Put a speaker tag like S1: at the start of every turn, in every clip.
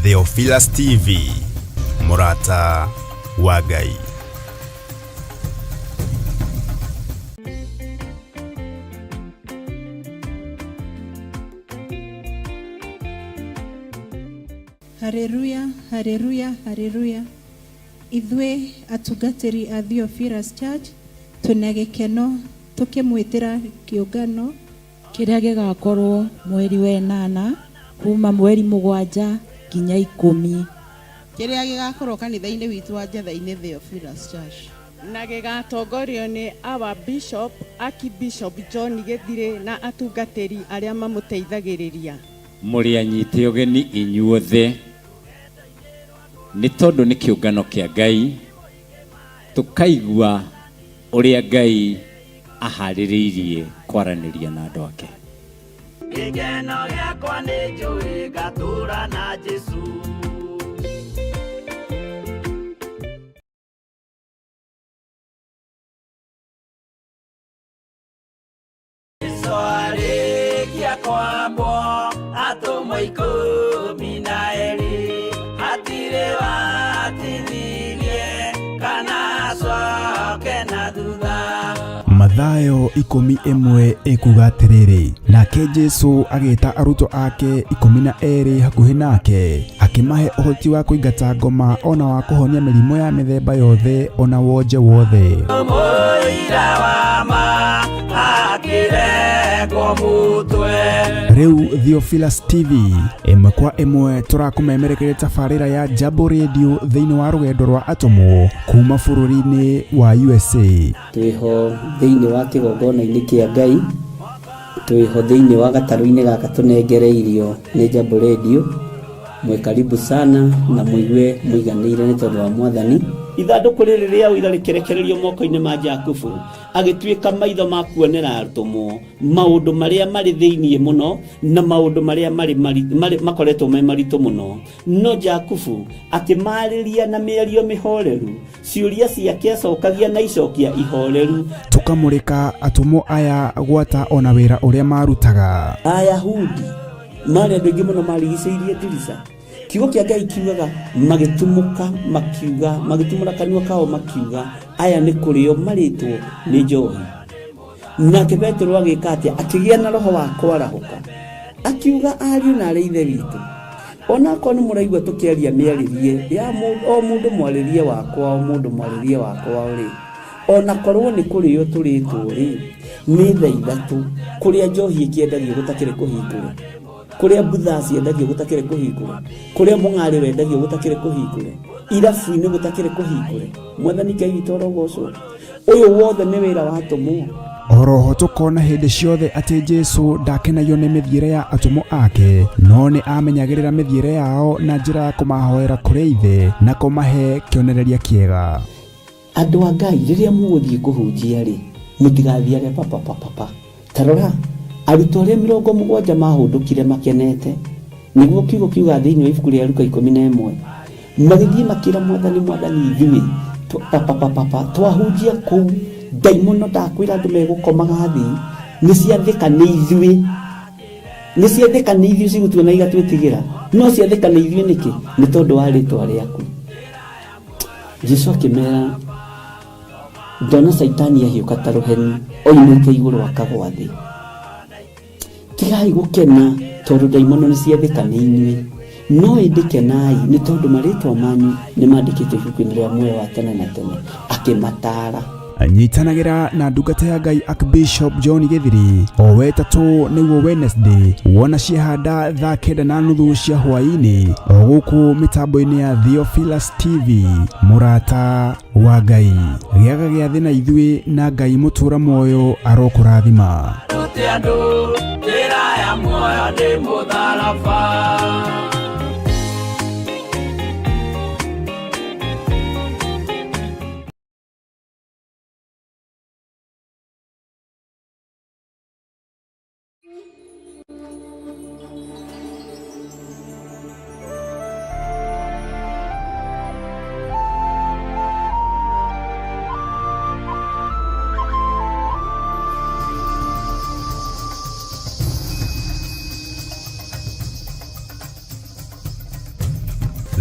S1: Theophilus TV, mũrata wa Ngai.
S2: Haleluya, haleluya, haleluya. Ithuĩ atungatĩri a Theophilus Church twĩna gĩkeno tũkĩmwĩtĩra kĩũngano
S3: Kĩrĩa gĩgakorwo mweri wa ĩnana kuma mweri 7 nginya 10.
S4: Kĩrĩa gĩgakorwo kanitha-inĩ witũ wa Njetha-inĩ Theophilus Church.
S5: Na gĩgatongorio nĩ our Bishop, Archbishop John Gĩthirĩ na atungatĩri arĩa mamũteithagĩrĩria.
S6: Mũrĩ anyite ũgeni inyuothe, nĩ tondũ nĩ kĩũngano kĩa Ngai, tũkaigua ũrĩa Ngai aharĩrĩirie kwaranĩria na andũ ake.
S7: Gĩkeno gĩakwa nĩ njũĩ ngatũra na Jesũ. Jesũ arĩkia kwambwo atũmwo 12 hatirĩ watithirie kana acoke na thutha.
S1: Mathayo 11 ĩkuga atĩrĩrĩ, nake Jesu agĩta arutwo ake 12 hakuhĩ nake, akĩmahe ũhoti wa kũingata ngoma ona wa kũhonia mĩrimũ ya mĩthemba yothe ona wonje wothe.
S7: Mũira wa ma akĩrengwo mũtwe.
S1: Rĩu Theophilus TV ĩmwe kwa ĩmwe tũrakũmemerekeria tabarĩra ya Jambo Radio thĩinĩ wa rũgendo rwa atũmwo kuma bũrũri-inĩ wa USA.
S8: Twĩho thĩinĩ wa kĩgongona-inĩ kĩa Ngai, twĩho thĩinĩ wa gatarũ-inĩ gaka tũnengereirio nĩ Jambo Radio. Mwĩ karibu sana na mũigue mũiganĩire nĩ tondũ wa Mwathani.
S9: Ithandũkũ rĩrĩ rĩa ũira rĩkĩrekererio moko-inĩ ma Jakubu, agĩtuĩka maitho ma kuonera atũmwo maũndũ marĩa marĩ thĩinĩ mũno na maũndũ marĩa marĩ makoretwo me maritũ mũno. No Jakubu akĩmarĩria na mĩario mĩhoreru, ciũria ciake acokagia na icokia ihoreru.
S1: Tũkamũrĩka atũmwo aya gwata ona wĩra ũrĩa marutaga.
S9: Ayahudi marĩ andũ aingĩ mũno marigicĩirie ndirica. Kiugo kĩa Ngai kiugaga magĩtumũka makiuga, magĩtumũra kanua kao makiuga, aya nĩ kũrĩo marĩtwo nĩ njohi. Nake Petero agĩka atĩa? Akĩgĩa na roho wa kwarahũka, akiuga ariũ na arĩ ithe witũ, onakorwo nĩ mũraigua tũkĩaria mĩarĩrie ya o mũndũ mwarĩrie wakwa, o mũndũ mwarĩrie wakwa rĩ, onakorwo nĩ kũrĩo tũrĩtwo rĩ, nĩ thaa 3 kũrĩa njohi ĩkĩendagio gũtakĩrĩ kũhingũre, kũrĩa mbutha ciendagio gũtakĩrĩ kũhingũre, kũrĩa mũng'arĩ wendagio gũtakĩrĩ kũhingũre, irabu-inĩ gũtakĩrĩ kũhingũre. Mwathani Ngai witũ arogocwo. Ũyũ wothe nĩ wĩra wa atũmwo.
S1: Oroho tũkona hĩndĩ ciothe atĩ Jesũ ndakenagio nĩ mĩthiĩre ya atũmwo ake, no nĩ amenyagĩrĩra mĩthiĩre yao na njĩra ya kũmahoera kũrĩ Ithe na kũmahe kĩonereria kĩega.
S9: Andũ a Ngai, rĩrĩa mũgũthiĩ kũhunjia rĩ, mũtigathiage pa pa pa pa pa. Ta rora, arutwo arĩa 70 mahũndũkire makenete, nĩguo kiugo kiugaga thĩinĩ wa ibuku rĩa Luka 11, magĩthiĩ makĩra Mwathani, Mwathani, ithuĩ pa pa pa pa pa, twahunjia kũu, ndaimono ndakwĩra andũ megũkomaga thĩ, nĩ ciathĩka nĩ ithuĩ, nĩ ciathĩka nĩ ithuĩ cigũtuona igatwĩtigĩra, no ciathĩka nĩ ithuĩ nĩkĩ? Nĩ tondũ wa rĩtwa rĩaku. Jesu akĩmera, ndona Caitani ahiũka ta rũheni oimĩte igũrũ akagwa thĩ. Tigai gũkena tondũ ndaimono nĩ ciathĩka nĩ inyuĩ, no ĩndĩ kenai nĩ tondũ marĩtwa manyu nĩ mandĩkĩtwo ibuku-inĩ rĩa muoyo wa tene na tene. Akĩmataara.
S1: Nyitanagĩra na ndungata ya Ngai Archbishop John Gĩthiri o wetatũ nĩguo Wednesday wona ciahanda thaa 9:30 cia hwaĩ-inĩ o gũkũ mĩtambo-inĩ ya Theophilus TV, mũrata wa Ngai. Gĩaga gĩathĩ na ithuĩ na Ngai mũtũra muoyo arokũrathima.
S7: Rute andũ njĩra ya muoyo nĩ mũtharaba.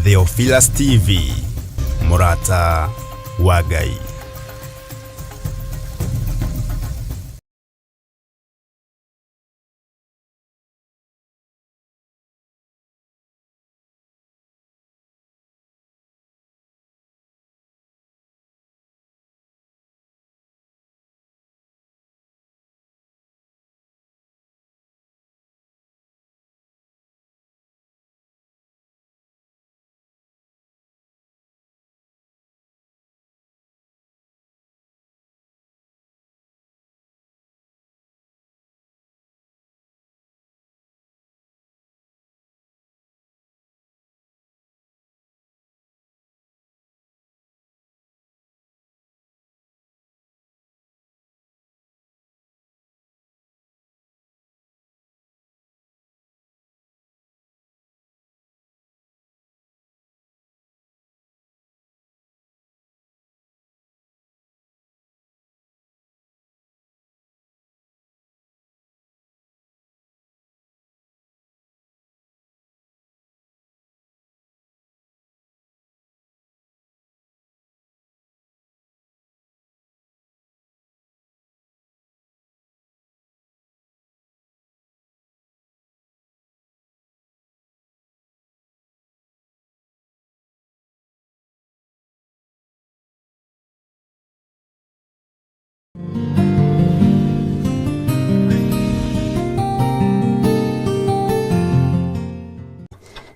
S10: Theophilus TV, mũrata wa Ngai.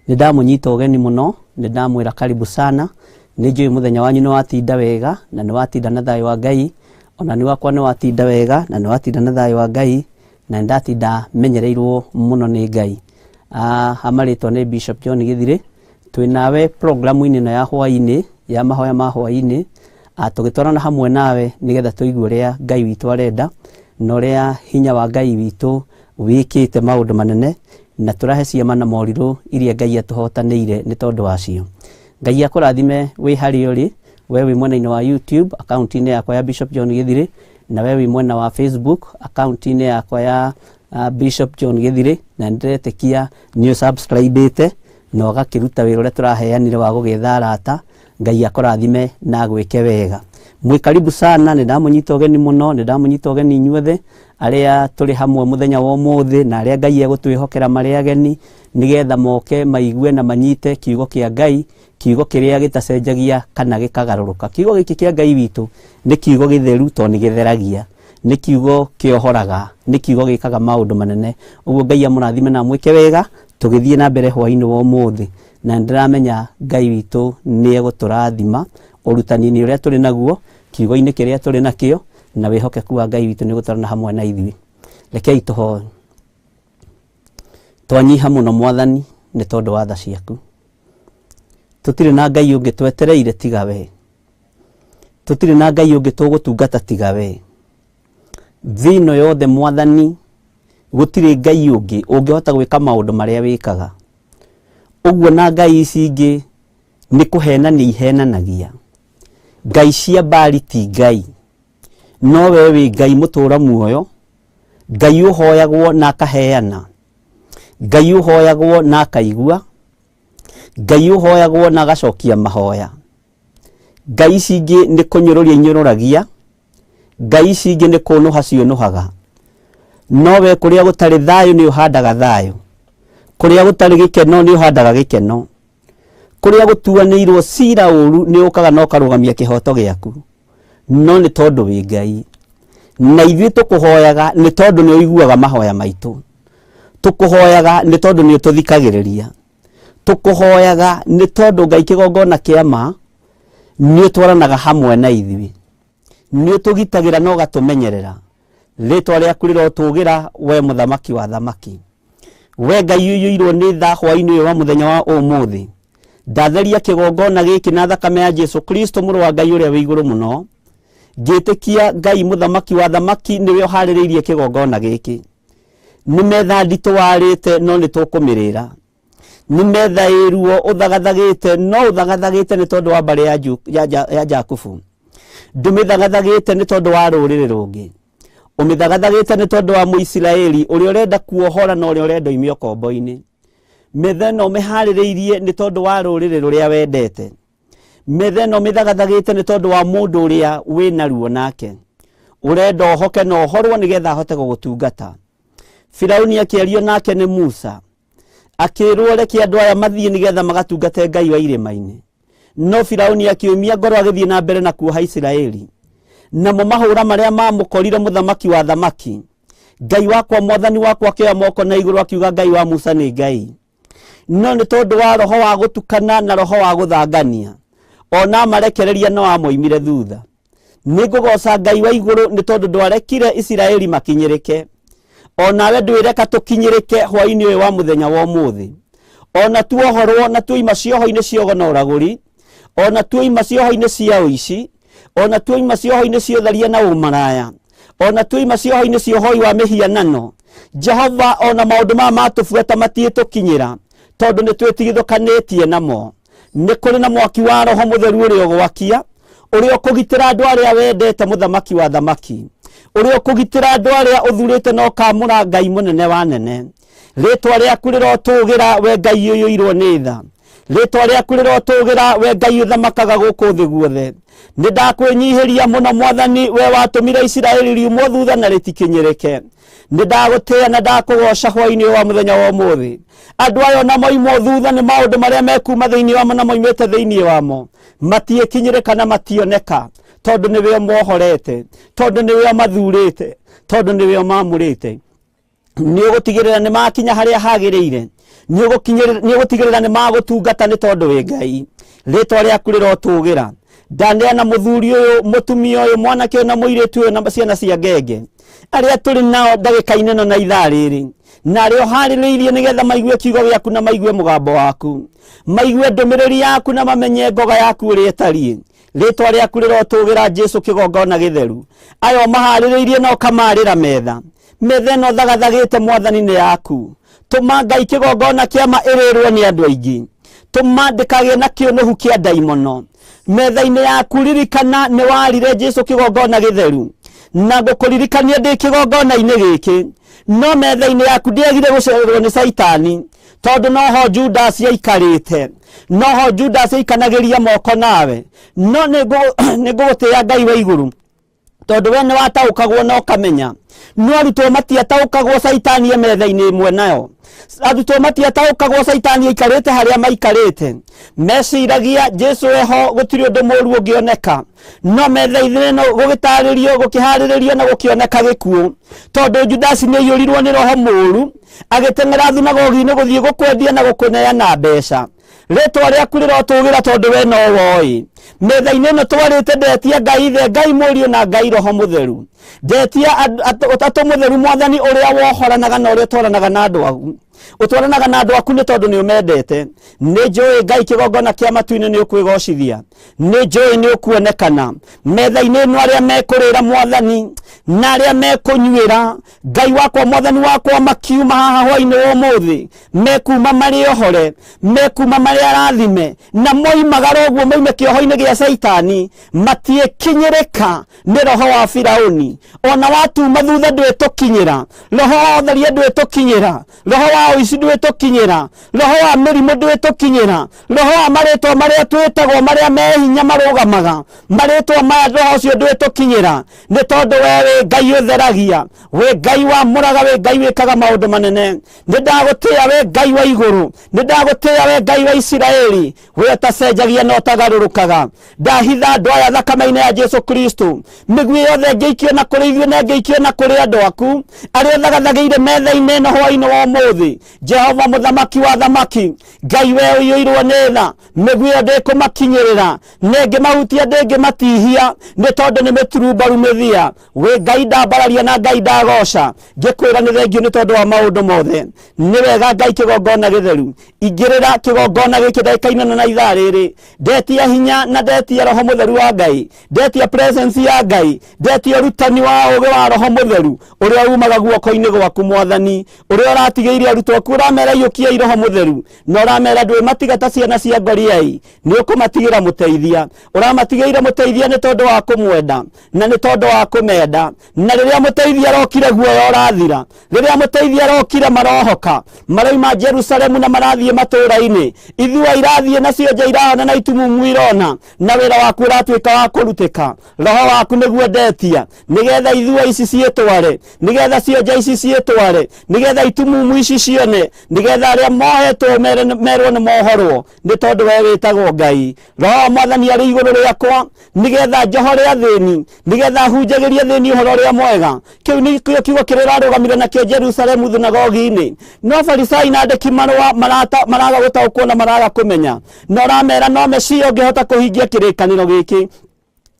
S8: Nĩ ndamũnyita ũgeni mũno, nĩ ndamwĩra karibu sana. Nĩ njũĩ mũthenya wanyu nĩ watinda wega na nĩ watinda na thayũ wa Ngai, ona nĩ wakwa nĩ watinda wega na nĩ watinda na thayũ wa Ngai, na nĩ ndatinda menyereirwo mũno nĩ Ngai. Ha marĩtwa nĩ Bishop John Gĩthirĩ, twĩ nawe programu-inĩ ĩno ya hwaĩ-inĩ ya mahoya ma hwaĩ-inĩ, tũgĩtwarana hamwe nawe nĩgetha tũigue ũrĩa Ngai witũ arenda na ũrĩa hinya wa Ngai witũ wĩkĩte maũndũ manene, na tũrahe ciama na morirũ iria Ngai atũhotanĩire nĩ tondũ wacio. Ngai akũrathime wĩ harĩa ũrĩ, we wĩ mwena-inĩ wa YouTube akaunti-inĩ yakwa ya Bishop John Gĩthirĩ, na we wĩ mwena wa Facebook akaunti-inĩ yakwa ya Bishop John Gĩthirĩ, na nĩndĩretĩkia nĩ ũsubscribĩte na ũgakĩruta wĩra ũrĩa tũraheanire wa gũgĩetha arata. Ngai akũrathime na agwĩke wega. Mwĩ karibu sana, nĩ ndamũnyita ũgeni mũno, nĩ ndamũnyita ũgeni inyuothe arĩa tũrĩ hamwe mũthenya wa ũmũthĩ, na arĩa Ngai egũtwĩhokera marĩ ageni, nĩgetha moke maigue na manyite kiugo kĩa Ngai, kiugo kĩrĩa gĩtacenjagia kana gĩkagarũrũka. Kiugo gĩkĩ kĩa Ngai witũ nĩ kiugo gĩtheru tondũ nĩ gĩtheragia, nĩ kiugo kĩohoraga, nĩ kiugo gĩkaga maũndũ manene. Ũguo Ngai amũrathime na amwĩke wega tũgĩthiĩ na mbere hwaĩ-inĩ wa ũmũthĩ, na nĩndĩramenya Ngai witũ nĩ egũtũrathima ũrutani-inĩ ũrĩa tũrĩ naguo, kiugo-inĩ kĩrĩa tũrĩ nakĩo, na wĩhokeku wa Ngai witũ nĩ ũgũtwarana hamwe na ithuĩ. Rekei tũhoe. Twanyiha mũno Mwathani nĩ tondũ wa tha ciaku. Tũtirĩ na Ngai ũngĩ twetereire tiga we. Tũtirĩ na Ngai ũngĩ tũgũtungata tiga we. Thĩ ĩno yothe Mwathani gũtirĩ Ngai ũngĩ ũngĩhota gwĩka maũndũ marĩa wĩkaga. Ũguo na Ngai ici ingĩ nĩ kũhenania ihenanagia. Ngai cia Baali ti Ngai, no we wĩ Ngai mũtũra muoyo, Ngai ũhoyagwo na akaheana, Ngai ũhoyagwo na akaigua, Ngai ũhoyagwo na agacokia mahoya. Ngai ici ingĩ nĩ kũnyũrũria inyũrũragia, Ngai ici ingĩ nĩ kũnũha ciũnũhaga, no we kũrĩa gũtarĩ thayũ nĩ ũhandaga thayũ, kũrĩa gũtarĩ gĩkeno nĩ ũhandaga gĩkeno, kũrĩa gũtuanĩirwo cira ũru nĩ ũkaga na ũkarũgamia kĩhoto gĩaku, no nĩ tondũ wĩ Ngai. Na ithuĩ tũkũhoyaga nĩ tondũ nĩ ũiguaga mahoya maitũ, tũkũhoyaga nĩ tondũ nĩ ũtũthikagĩrĩria, tũkũhoyaga nĩ tondũ Ngai kĩgongona kĩa ma nĩ ũtwaranaga hamwe na ithuĩ, nĩ ũtũgitagĩra na ũgatũmenyerera. Rĩtwa rĩaku rĩrotũgĩra we mũthamaki wa thamaki. We Ngai ũiyũirwo nĩ tha hwaĩ-inĩ ũyũ wa mũthenya wa ũmũthĩ, ndatheria kĩgongona gĩkĩ na thakame ya Jesu Kristo mũrũ wa Ngai ũrĩa wĩ igũrũ mũno, ngĩtĩkia Ngai mũthamaki wa thamaki nĩwe ũharĩrĩirie kĩgongona gĩkĩ. Nĩ metha nditũ warĩte no nĩ tũkũmĩrĩra, nĩ metha ĩruo ũthagathagĩte no ũthagathagĩte nĩ tondũ wa mbarĩ ya Jakubu, ndũmĩthagathagĩte nĩ tondũ wa rũrĩrĩ rũngĩ, ũmĩthagathagĩte nĩ tondũ wa Mũisiraeli ũrĩa ũrenda kuohora na ũrĩa ũrenda oime ũkombo-inĩ.
S9: Metha ĩno ũmĩharĩrĩirie nĩ tondũ wa rũrĩrĩ rũrĩa wendete. Metha ĩno ũmĩthagathagĩte nĩ tondũ wa mũndũ ũrĩa wĩna ruo nake. Ũrenda ũhoke na ũhorwo nĩgetha ahote gũgũtungata. Firauni akĩario nake nĩ Musa, akĩrwo reke andũ aya mathiĩ nĩgetha magatungate Ngai wa irĩma-inĩ. No Firauni akĩũmia ngoro agĩthiĩ na mbere na kuoha Isiraeli. Namo mahũra marĩa mamũkorire mũthamaki wa thamaki, Ngai wakwa mwathani wakwa akĩoya moko na igũrũ akiuga Ngai wa Musa nĩ Ngai. No nĩ tondũ wa roho wa gũtukana na roho wa gũthangania, ona amarekereria no amoimire thutha. Nĩ ngũgooca Ngai wa igũrũ nĩ tondũ ndwarekire Isiraeli makinyĩrĩke. Onawe ndwĩreka tũkinyĩrĩke hwainĩ ũyũ wa mũthenya wa ũmũthĩ. Ona tuohorwo na tuoima cioho-inĩ cia ũgo na ũragũri, ona tuoima cioho-inĩ cia ũici, ona tuoima cioho-inĩ cia ũtharia na ũmaraya, ona tuoima cioho-inĩ cia ũhoi wa mĩhianano, Jehova ona maũndũ maya matũbuata matiĩtũkinyĩra, tondũ nĩ twĩtigithũkanĩtie namo. Nĩ kũrĩ na mwaki wa Roho Mũtheru ũrĩa ũgwakia, ũrĩa ũkũgitĩra andũ arĩa wendete, mũthamaki wa thamaki, ũrĩa ũkũgitĩra andũ arĩa ũthurĩte na ũkamũra Ngai mũnene wa nene. Rĩtwa rĩaku rĩrotũgĩra, we Ngai ũiyũirwo nĩ tha. Rĩtwa rĩaku rĩrotũgĩra, we Ngai ũthamakaga gũkũ thĩ guothe. Nĩ ndakwĩnyihĩria mũno Mwathani, we watũmire Isiraeli riumwo thutha na rĩtikinyĩrĩke. Nĩ ndagũtĩĩa na ndakũgoca hwainĩ ũyũ wa mũthenya wa ũmũthĩ. Andũ aya ona moimwo thutha nĩ maũndũ marĩa mekuma thĩinĩ wamo na moimĩte thĩinĩ wamo, matiĩkinyĩrĩka na mationeka, tondũ nĩwe ũmohorete, tondũ nĩwe ũmathurĩte, tondũ nĩwe ũmamũrĩte. Nĩ ũgũtigĩrĩra nĩ makinya harĩa hagĩrĩire, nĩ ũgũtigĩrĩra nĩ magũtungata nĩ tondũ wĩ Ngai. Rĩtwa rĩaku rĩrotũgĩra. Ndaneana mũthuri ũyũ, mũtumia ũyũ, mwanake ũyũ na mũirĩtu ũyũ na ciana cia ngenge arĩa tũrĩ nao ndagĩka-inĩ ĩno na ithaa rĩrĩ, na arĩa ũharĩrĩirie nĩgetha maigue kiugo gĩaku na maigue mũgambo waku, maigue ndũmĩrĩri yaku na mamenye ngoga yaku ũrĩa ĩtariĩ. Rĩtwa rĩaku rĩrotũgĩra, Jesu kĩgongona gĩtheru. Aya ũmaharĩrĩirie na ũkamarĩra metha, metha ĩno thagathagĩte Mwathani nĩ yaku. Tũma Ngai kĩgongona kĩama ĩrĩrwo nĩ andũ aingĩ, tũma ndĩkagĩe na kĩũnũhu kĩa ndaimono. Metha-inĩ yaku ririkana nĩ warire Jesu kĩgongona gĩtheru, na ngũkũririkania ndĩ kĩgongona-inĩ gĩkĩ, no metha-inĩ yaku ndĩagire gũcererwo nĩ Caitani, tondũ noho Judas aikarĩte, noho Judas aikanagĩria moko nawe. No nĩ ngũgũtĩĩa Ngai wa igũrũ, tondũ we nĩ wataũkagwo na ũkamenya. No arutwo matiataũkagwo Caitani e metha-inĩ ĩmwe nayo. Arutwo matiataũkagwo Caitani aikarĩte harĩa maikarĩte. Meciragia Jesu eho gũtirĩ ũndũ mũru ũngĩoneka. No metha-inĩ ĩno gũgĩtarĩrio, gũkĩharĩrĩrio na gũkĩoneka gĩkuũ, tondũ Judasi nĩ aiyũrirwo nĩ roho mũru, agĩteng'era thunagogi-inĩ gũthiĩ gũkwendia na gũkũneana mbeca. Rĩtwa rĩaku rĩrotũgĩra, tondũ we no woĩ. Metha-inĩ ĩno twarĩte, ndetia Ngai Ithe, Ngai Mũriũ na Ngai Roho Mũtheru. Ndetia Ũtatũ Mũtheru, Mwathani ũrĩa wohoranaga na ũrĩa ũtwaranaga na andũ aku. Ũtwaranaga na andũ aku nĩ tondũ nĩ ũmendete. Nĩ njũĩ Ngai kĩgongona kĩa matu-inĩ nĩ ũkwĩgocithia. Nĩ njũĩ nĩ ũkuonekana. Metha-inĩ ĩno arĩa mekũrĩra Mwathani na arĩa mekũnyuĩra, Ngai wakwa Mwathani wakwa, makiuma haha hwainĩ wa ũmũthĩ, mekuma marĩ ohore, mekuma marĩ arathime, na moimagara ũguo moime kĩoho-inĩ gĩa Caitani, matiĩkinyĩrĩka nĩ roho wa Firauni. Ona watuma thutha ndwĩtũkinyĩra, roho wa ũtharia ndwĩtũkinyĩra, roho wa ũici ndwĩtũkinyĩra, roho wa mĩrimũ ndwĩtũkinyĩra, roho wa marĩtwa marĩa twĩtagwo marĩa me hinya marũgamaga marĩtwa maya, roho ũcio ndwĩtũkinyĩra, nĩ tondũ we wĩ Ngai ũtheragia, wĩ Ngai wamũraga, wĩ Ngai wĩkaga maũndũ manene. Nĩ ndagũtĩĩa we Ngai wa igũrũ, nĩ ndagũtĩĩa we Ngai wa Isiraeli, we ũtacenjagia na ũtagarũrũkaga. Ndahitha andũ aya thakame-inĩ ya Jesu Kristo. Mĩguĩ yothe ĩngĩikio na kũrĩ ithuĩ na ĩngĩikio na kũrĩ andũ aku arĩa ũthagathagĩire metha-inĩ ĩno hwainĩ wa ũmũthĩ, Jehova mũthamaki wa thamaki, Ngai we ũiyũirwo nĩ tha, mĩguĩ ĩyo ndĩkũmakinyĩrĩra, na ĩngĩmahutia ndĩngĩmatihia, nĩ tondũ nĩ mĩturumbaru mĩthia. Wĩ Ngai ndambararia na Ngai ndagoca, ngĩkwĩra nĩ thengio nĩ tondũ wa maũndũ mothe. Nĩ wega Ngai kĩgongona gĩtheru, ingĩrĩra kĩgongona gĩkĩ ndagĩka-inĩ ĩno na ithaa rĩrĩ. Ndetia hinya na ndetia Roho Mũtheru wa Ngai, ndetia presence ya Ngai, ndetia ũrutani wa ũũgĩ wa Roho Mũtheru ũrĩa umaga guoko-inĩ gwaku Mwathani, ũrĩa ũratigĩire arutwo. Arutwo aku ũramera iyũkiai Roho Mũtheru, na ũramera ndwĩmatiga ta ciana cia ngoriai, nĩ ũkũmatigĩra mũteithia. Ũramatigĩire mũteithia nĩ tondũ wa kũmwenda na nĩ tondũ wa kũmenda. Na rĩrĩa mũteithia arokire guoya ũrathira, rĩrĩa mũteithia arokire marohoka, maroima Jerusalemu na marathiĩ matũũra-inĩ, ithua irathiĩ na cionje irahona na itumumu irona, na wĩra waku ũratuĩka wa kũrutĩka. Roho waku nĩguo ndetia, nĩgetha ithua ici ciĩtware, nĩgetha cionje ici ciĩtware, nĩgetha itumumu ici cione, nĩgetha arĩa mohetwo merwo nĩ mohorwo, nĩ tondũ we wĩtagwo Ngai. Roho wa Mwathani arĩ igũrũ rĩakwa, nĩgetha njohore athĩni, nĩgetha hunjagĩrie athĩni ũhoro ũrĩa mwega. Kĩu nĩkĩo kiugo kĩrĩa ũrarũgamire nakĩo Jerusalemu thunagogi-inĩ. No Farisai na andĩki marũa maraga gũtaũkwo na maraga kũmenya, na ũramera no Mesia ũngĩhota kũhingia kĩrĩkanĩro gĩkĩ.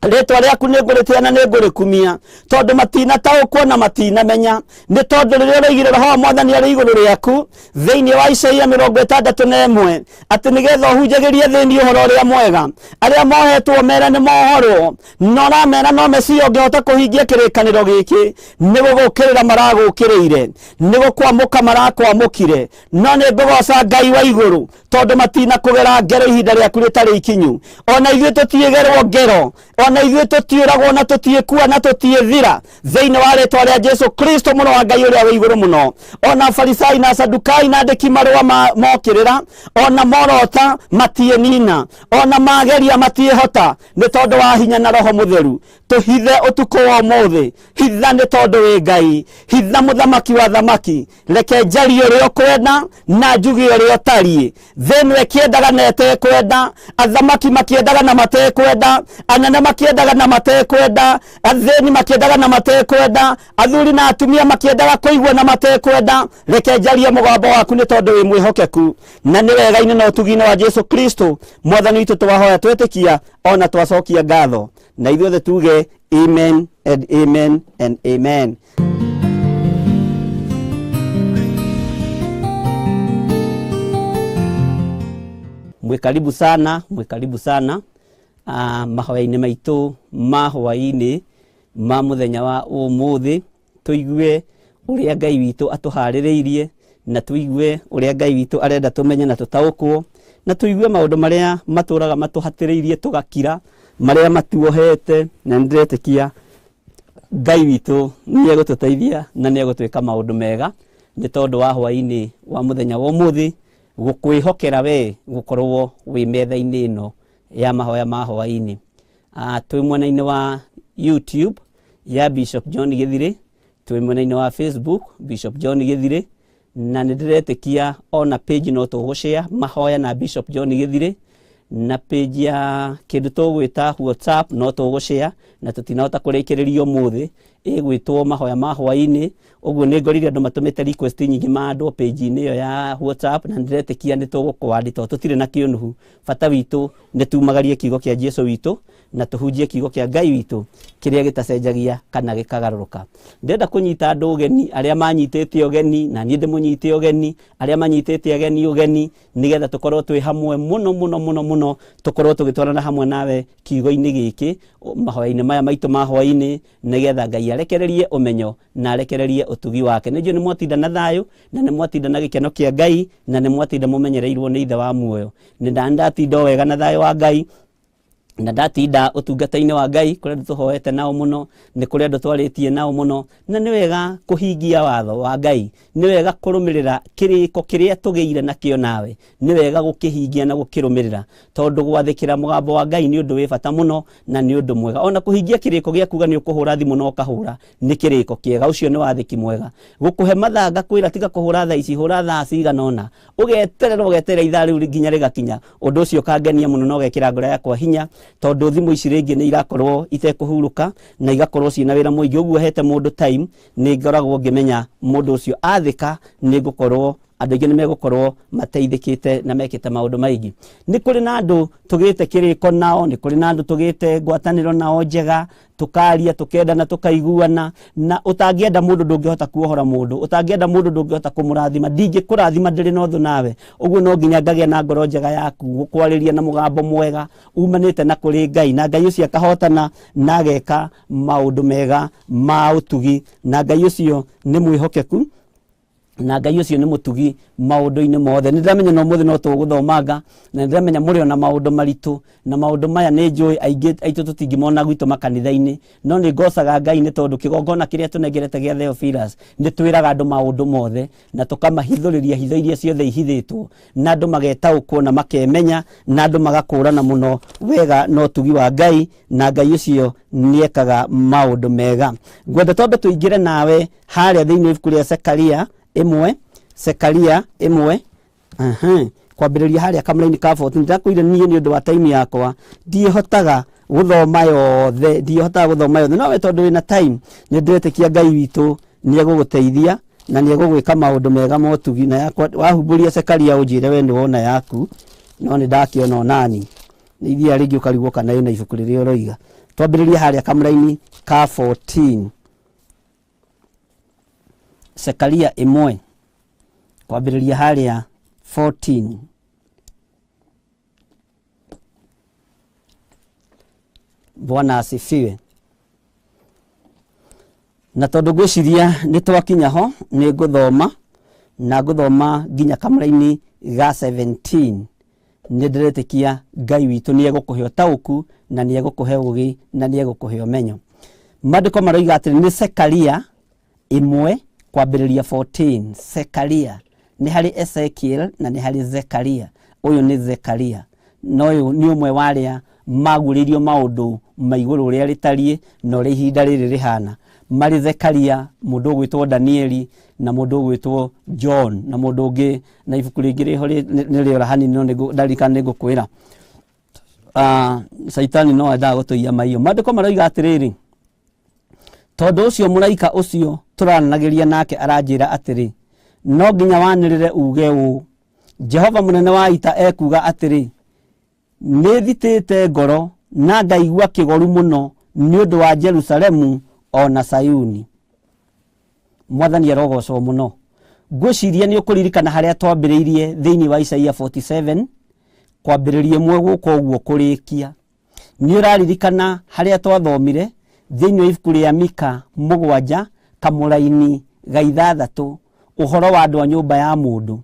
S9: Rĩtwa rĩaku nĩngũrĩtĩa na nĩngũrĩkumia, tondũ matinataũkwo na matinamenya. Nĩ tondũ rĩrĩa ũroigire Roho wa Mwathani arĩ igũrũ rĩaku thĩinĩ wa Isaia 61, atĩ nĩgetha ũhunjagĩrie thĩinĩ ũhoro ũrĩa mwega, arĩa mohetwo mere nĩ mohorwo, na ũramera no Mesia ũngĩhota kũhingia kĩrĩkanĩro gĩkĩ. Nĩ gũgũkĩrĩra maragũkĩrĩire, nĩ gũkwamũka marakwamũkire, no nĩ ngũgoca Ngai wa igũrũ, tondũ matinakũgera ngero ihinda rĩaku rĩtarĩ ikinyu. Ona ithuĩ tũtiĩgerwo ngero, ona ithuĩ tũtiũragwo na tũtiĩkua na tũtiĩthira, thĩinĩ wa rĩtwa rĩa Jesu Kristo mũrũ wa Ngai ũrĩa wĩ igũrũ mũno. Ona Farisai na Sadukai na andĩki marũa mokĩrĩra, ona morota matiĩnina, ona mageria matiĩhota, nĩ tondũ wa hinya na Roho Mũtheru. Tũhithe ũtukũ wa ũmũthĩ, hitha nĩ tondũ wĩ Ngai, hitha mũthamaki wa thamaki. Reke njarie ũrĩa ũkwenda na njuge ũrĩa ũtariĩ. Thĩ ĩno ĩkĩendaga na ĩtekwenda, athamaki makĩendaga na matekwenda, anene makĩendaga na matekwenda, athĩni makĩendaga na matekwenda, athuri na atumia makĩendaga kũigua na matekwenda. Reke njarie mũgambo waku nĩ tondũ wĩ mwĩhokeku, na nĩ wega-inĩ na ũtugi-inĩ wa Jesu Kristo Mwathani witũ twahoya twetĩkia ona twacokia ngatho, na ithuothe tuge amen and amen and amen. Mwĩ karibu sana, mwĩ karibu sana mahoya-inĩ maitũ ma hwaĩ-inĩ ma mũthenya wa ũmũthĩ, tũigue ũrĩa Ngai witũ atũharĩrĩirie, na tũigue ũrĩa Ngai witũ arenda tũmenye na tũtaũkwo, na tũigue maũndũ marĩa matũraga matũhatĩrĩirie tũgakira, marĩa matuohete, na nĩndĩretĩkia Ngai witũ nĩ egũtũteithia na nĩ egũtwĩka maũndũ mega, nĩ tondũ wa hwaĩ-inĩ wa mũthenya wa ũmũthĩ gũkwĩhokera we gũkorwo wĩ metha-inĩ ĩno ya mahoya ma hwaĩ-inĩ. Twĩ mwena-inĩ wa YouTube ya Bishop John Gĩthirĩ, twĩ mwena-inĩ wa Facebook Bishop John Gĩthirĩ, na nĩ ndĩretĩkia ona page no tũgũshare mahoya na Bishop John Gĩthirĩ, na page ya kĩndũ tũgwĩta WhatsApp no tũgũshare, na tũtinahota kũrĩkĩrĩria ũmũthĩ, ĩgwĩtwo mahoya ma hwaĩ-inĩ. Ũguo nĩ ngorire andũ matũmĩte request nyingĩ mandwo page-inĩ ĩyo ya WhatsApp, na nĩndĩretĩkia nĩ tũgũkwandi tondũ tũtirĩ na kĩũnuhu. Bata witũ nĩ tumagarie kiugo kĩa Jesu witũ na tũhunjie kiugo kĩa Ngai witũ kĩrĩa gĩtacenjagia kana gĩkagarũrũka. Ndĩrenda kũnyita andũ ũgeni, arĩa manyitĩte ũgeni, na niĩ ndĩmũnyite ũgeni, arĩa manyitĩte ageni ũgeni, nĩgetha tũkorwo twĩ hamwe mũno mũno mũno mũno, tũkorwo tũgĩtwarana hamwe nawe kiugo-inĩ gĩkĩ, mahoya-inĩ maya maitũ ma hwaĩ-inĩ, nĩgetha Ngai arekererie ũmenyo na arekererie ũtugi wake. Nĩ njũĩ nĩ mwatinda na thayũ, na nĩ mwatinda na gĩkeno kĩa Ngai, na nĩ mwatinda mũmenyereirwo nĩ Ithe wa muoyo. Nĩ ndatinda o wega na thayũ wa Ngai, na ndatinda ũtungata-inĩ wa Ngai, kũrĩ andũ tũhoete nao mũno, nĩ kũrĩ andũ twarĩtie nao mũno, na nĩ wega kũhingia watho wa Ngai, nĩ wega kũrũmĩrĩra kĩrĩko kĩrĩa tũgĩire nakĩo nawe, nĩ wega gũkĩhingia na gũkĩrũmĩrĩra, tondũ gwathĩkĩra mũgambo wa Ngai nĩ ũndũ wĩ bata mũno na nĩ ũndũ mwega. Ona kũhingia kĩrĩko gĩa kuga nĩ ũkũhũra thimũ na ũkahũra, nĩ kĩrĩko kĩega, ũcio nĩ wathĩki mwega. Gũkũhe mathaa ngakwĩra tiga kũhũra thaa ici, hũra thaa cigana ũna, ũgeterera ũgeterera ithaa rĩu nginya rĩgakinya, ũndũ ũcio ũkangenia mũno na ũgekĩra ngoro yakwa hinya, tondũ thimũ ici rĩngĩ nĩ irakorwo itekũhurũka na igakorwo ciĩna wĩra mũingĩ. Ũguo hete mũndũ time, nĩ ngoragwo ngĩmenya mũndũ ũcio athĩka nĩ ngũkorwo andũ aingĩ nĩ megũkorwo mateithĩkĩte na mekĩte maũndũ maingĩ. Nĩ kũrĩ na andũ tũgĩte kĩrĩko nao, nĩ kũrĩ na andũ tũgĩte ngwatanĩro nao njega, tũkaria, tũkendana, tũkaiguana, na ũtangĩenda mũndũ ndũngĩhota kuohora mũndũ, ũtangĩenda mũndũ ndũngĩhota kũmũrathima. Ndingĩkũrathima ndĩrĩ na ũthũ nawe, ũguo no nginya ngagĩa na ngoro njega yaku, gũkwarĩria na mũgambo mwega umanĩte na kũrĩ Ngai, na Ngai ũcio akahotana na ageka maũndũ mega ma ũtugi, na Ngai ũcio nĩ mwĩhokeku. Na Ngai ũcio nĩ mũtugi maũndũ-inĩ mothe. Nĩ ndĩramenya na ũmũthĩ no tũgũthomanga, na nĩ ndĩramenya mũrĩ ona maũndũ maritũ, na maũndũ maya nĩ njũĩ aingĩ aitũ tũtingĩmona gwitũ makanitha-inĩ, no nĩ ngocaga Ngai nĩ tondũ kĩgongona kĩrĩa tũnengerete gĩa Theophilus nĩ twĩraga andũ maũndũ mothe na tũkamahithũrĩria hitho iria ciothe ihithĩtwo, na andũ magetaũkwo na makemenya, na andũ magakũrana mũno wega na ũtugi wa Ngai, na Ngai ũcio nĩekaga maũndũ mega. Ngwenda twambe tũingĩre nawe harĩa thĩinĩ wa ibuku rĩa Zekaria 1, Zekaria 1, kwambĩrĩria harĩa kamũraini ka 14. Ndakwĩire niĩ nĩ ũndũ wa time yakwa ndiĩhotaga gũthoma yothe, ndiĩhotaga gũthoma yothe, no we tondũ wĩna time nĩ ndĩretĩkia Ngai witũ nĩ egũgũteithia na nĩ egũgwĩka maũndũ mega motugi. Na yakwa wahumbũria Zekaria ũnjĩre we nĩ wona yaku, no nĩ ndakĩona onani nĩ ithiaga rĩngĩ ũkarigwo kana ĩna ibuku rĩrĩa ũroiga. Twambĩrĩrie harĩa kamũraini ka 14, Zekaria 1 kwambĩrĩria harĩa 14. Bwana asifiwe. Na tondũ ngwĩciria nĩ twakinya ho, nĩ ngũthoma na ngũthoma nginya kamũraini ga 17. Nĩ ndĩretĩkia Ngai witũ nĩ egũkũhe ũtaũku na nĩ egũkũhe ũgĩ na nĩ egũkũhe ũmenyo. Maandĩko maroiga atĩrĩ, nĩ Zekaria 1 kwambĩrĩria 14. Zekaria nĩ harĩ Ezekiel na nĩ harĩ Zekaria. Ũyũ nĩ Zekaria, na ũyũ nĩ ũmwe wa arĩa maguũrĩirio maũndũ ma igũrũ ũrĩa rĩtariĩ na ũrĩa ihinda rĩrĩ rĩhana. Marĩ Zekaria, mũndũ ũgwĩtwo Danieli na mũndũ ũgwĩtwo John na mũndũ ũngĩ, na ibuku rĩngĩ rĩho nĩ rĩora hanini, no ndarikana nĩ ngũkwĩra. Caitani no endaga gũtũiya maiyo. Maandĩko maroiga atĩrĩrĩ, tondũ ũcio mũraika ũcio tũraranagĩria nake aranjĩra atĩrĩ, no nginya wanĩrĩre uge ũũ, Jehova mũnene wa ita ekuuga atĩrĩ, nĩ thitĩte ngoro na ngaigua kĩgoru mũno nĩ ũndũ wa Jerusalemu o na Sayuni. Mwathani arogocwo mũno. Ngwĩciria nĩ ũkũririkana harĩa twambĩrĩirie thĩinĩ wa Isaia 47 kwambĩrĩria 1 gũka ũguo kũrĩkia. Nĩ ũraririkana harĩa twathomire thĩinĩ wa ibuku rĩa Mika 7 kamũraini ga 6 ũhoro wa andũ a nyũmba ya mũndũ.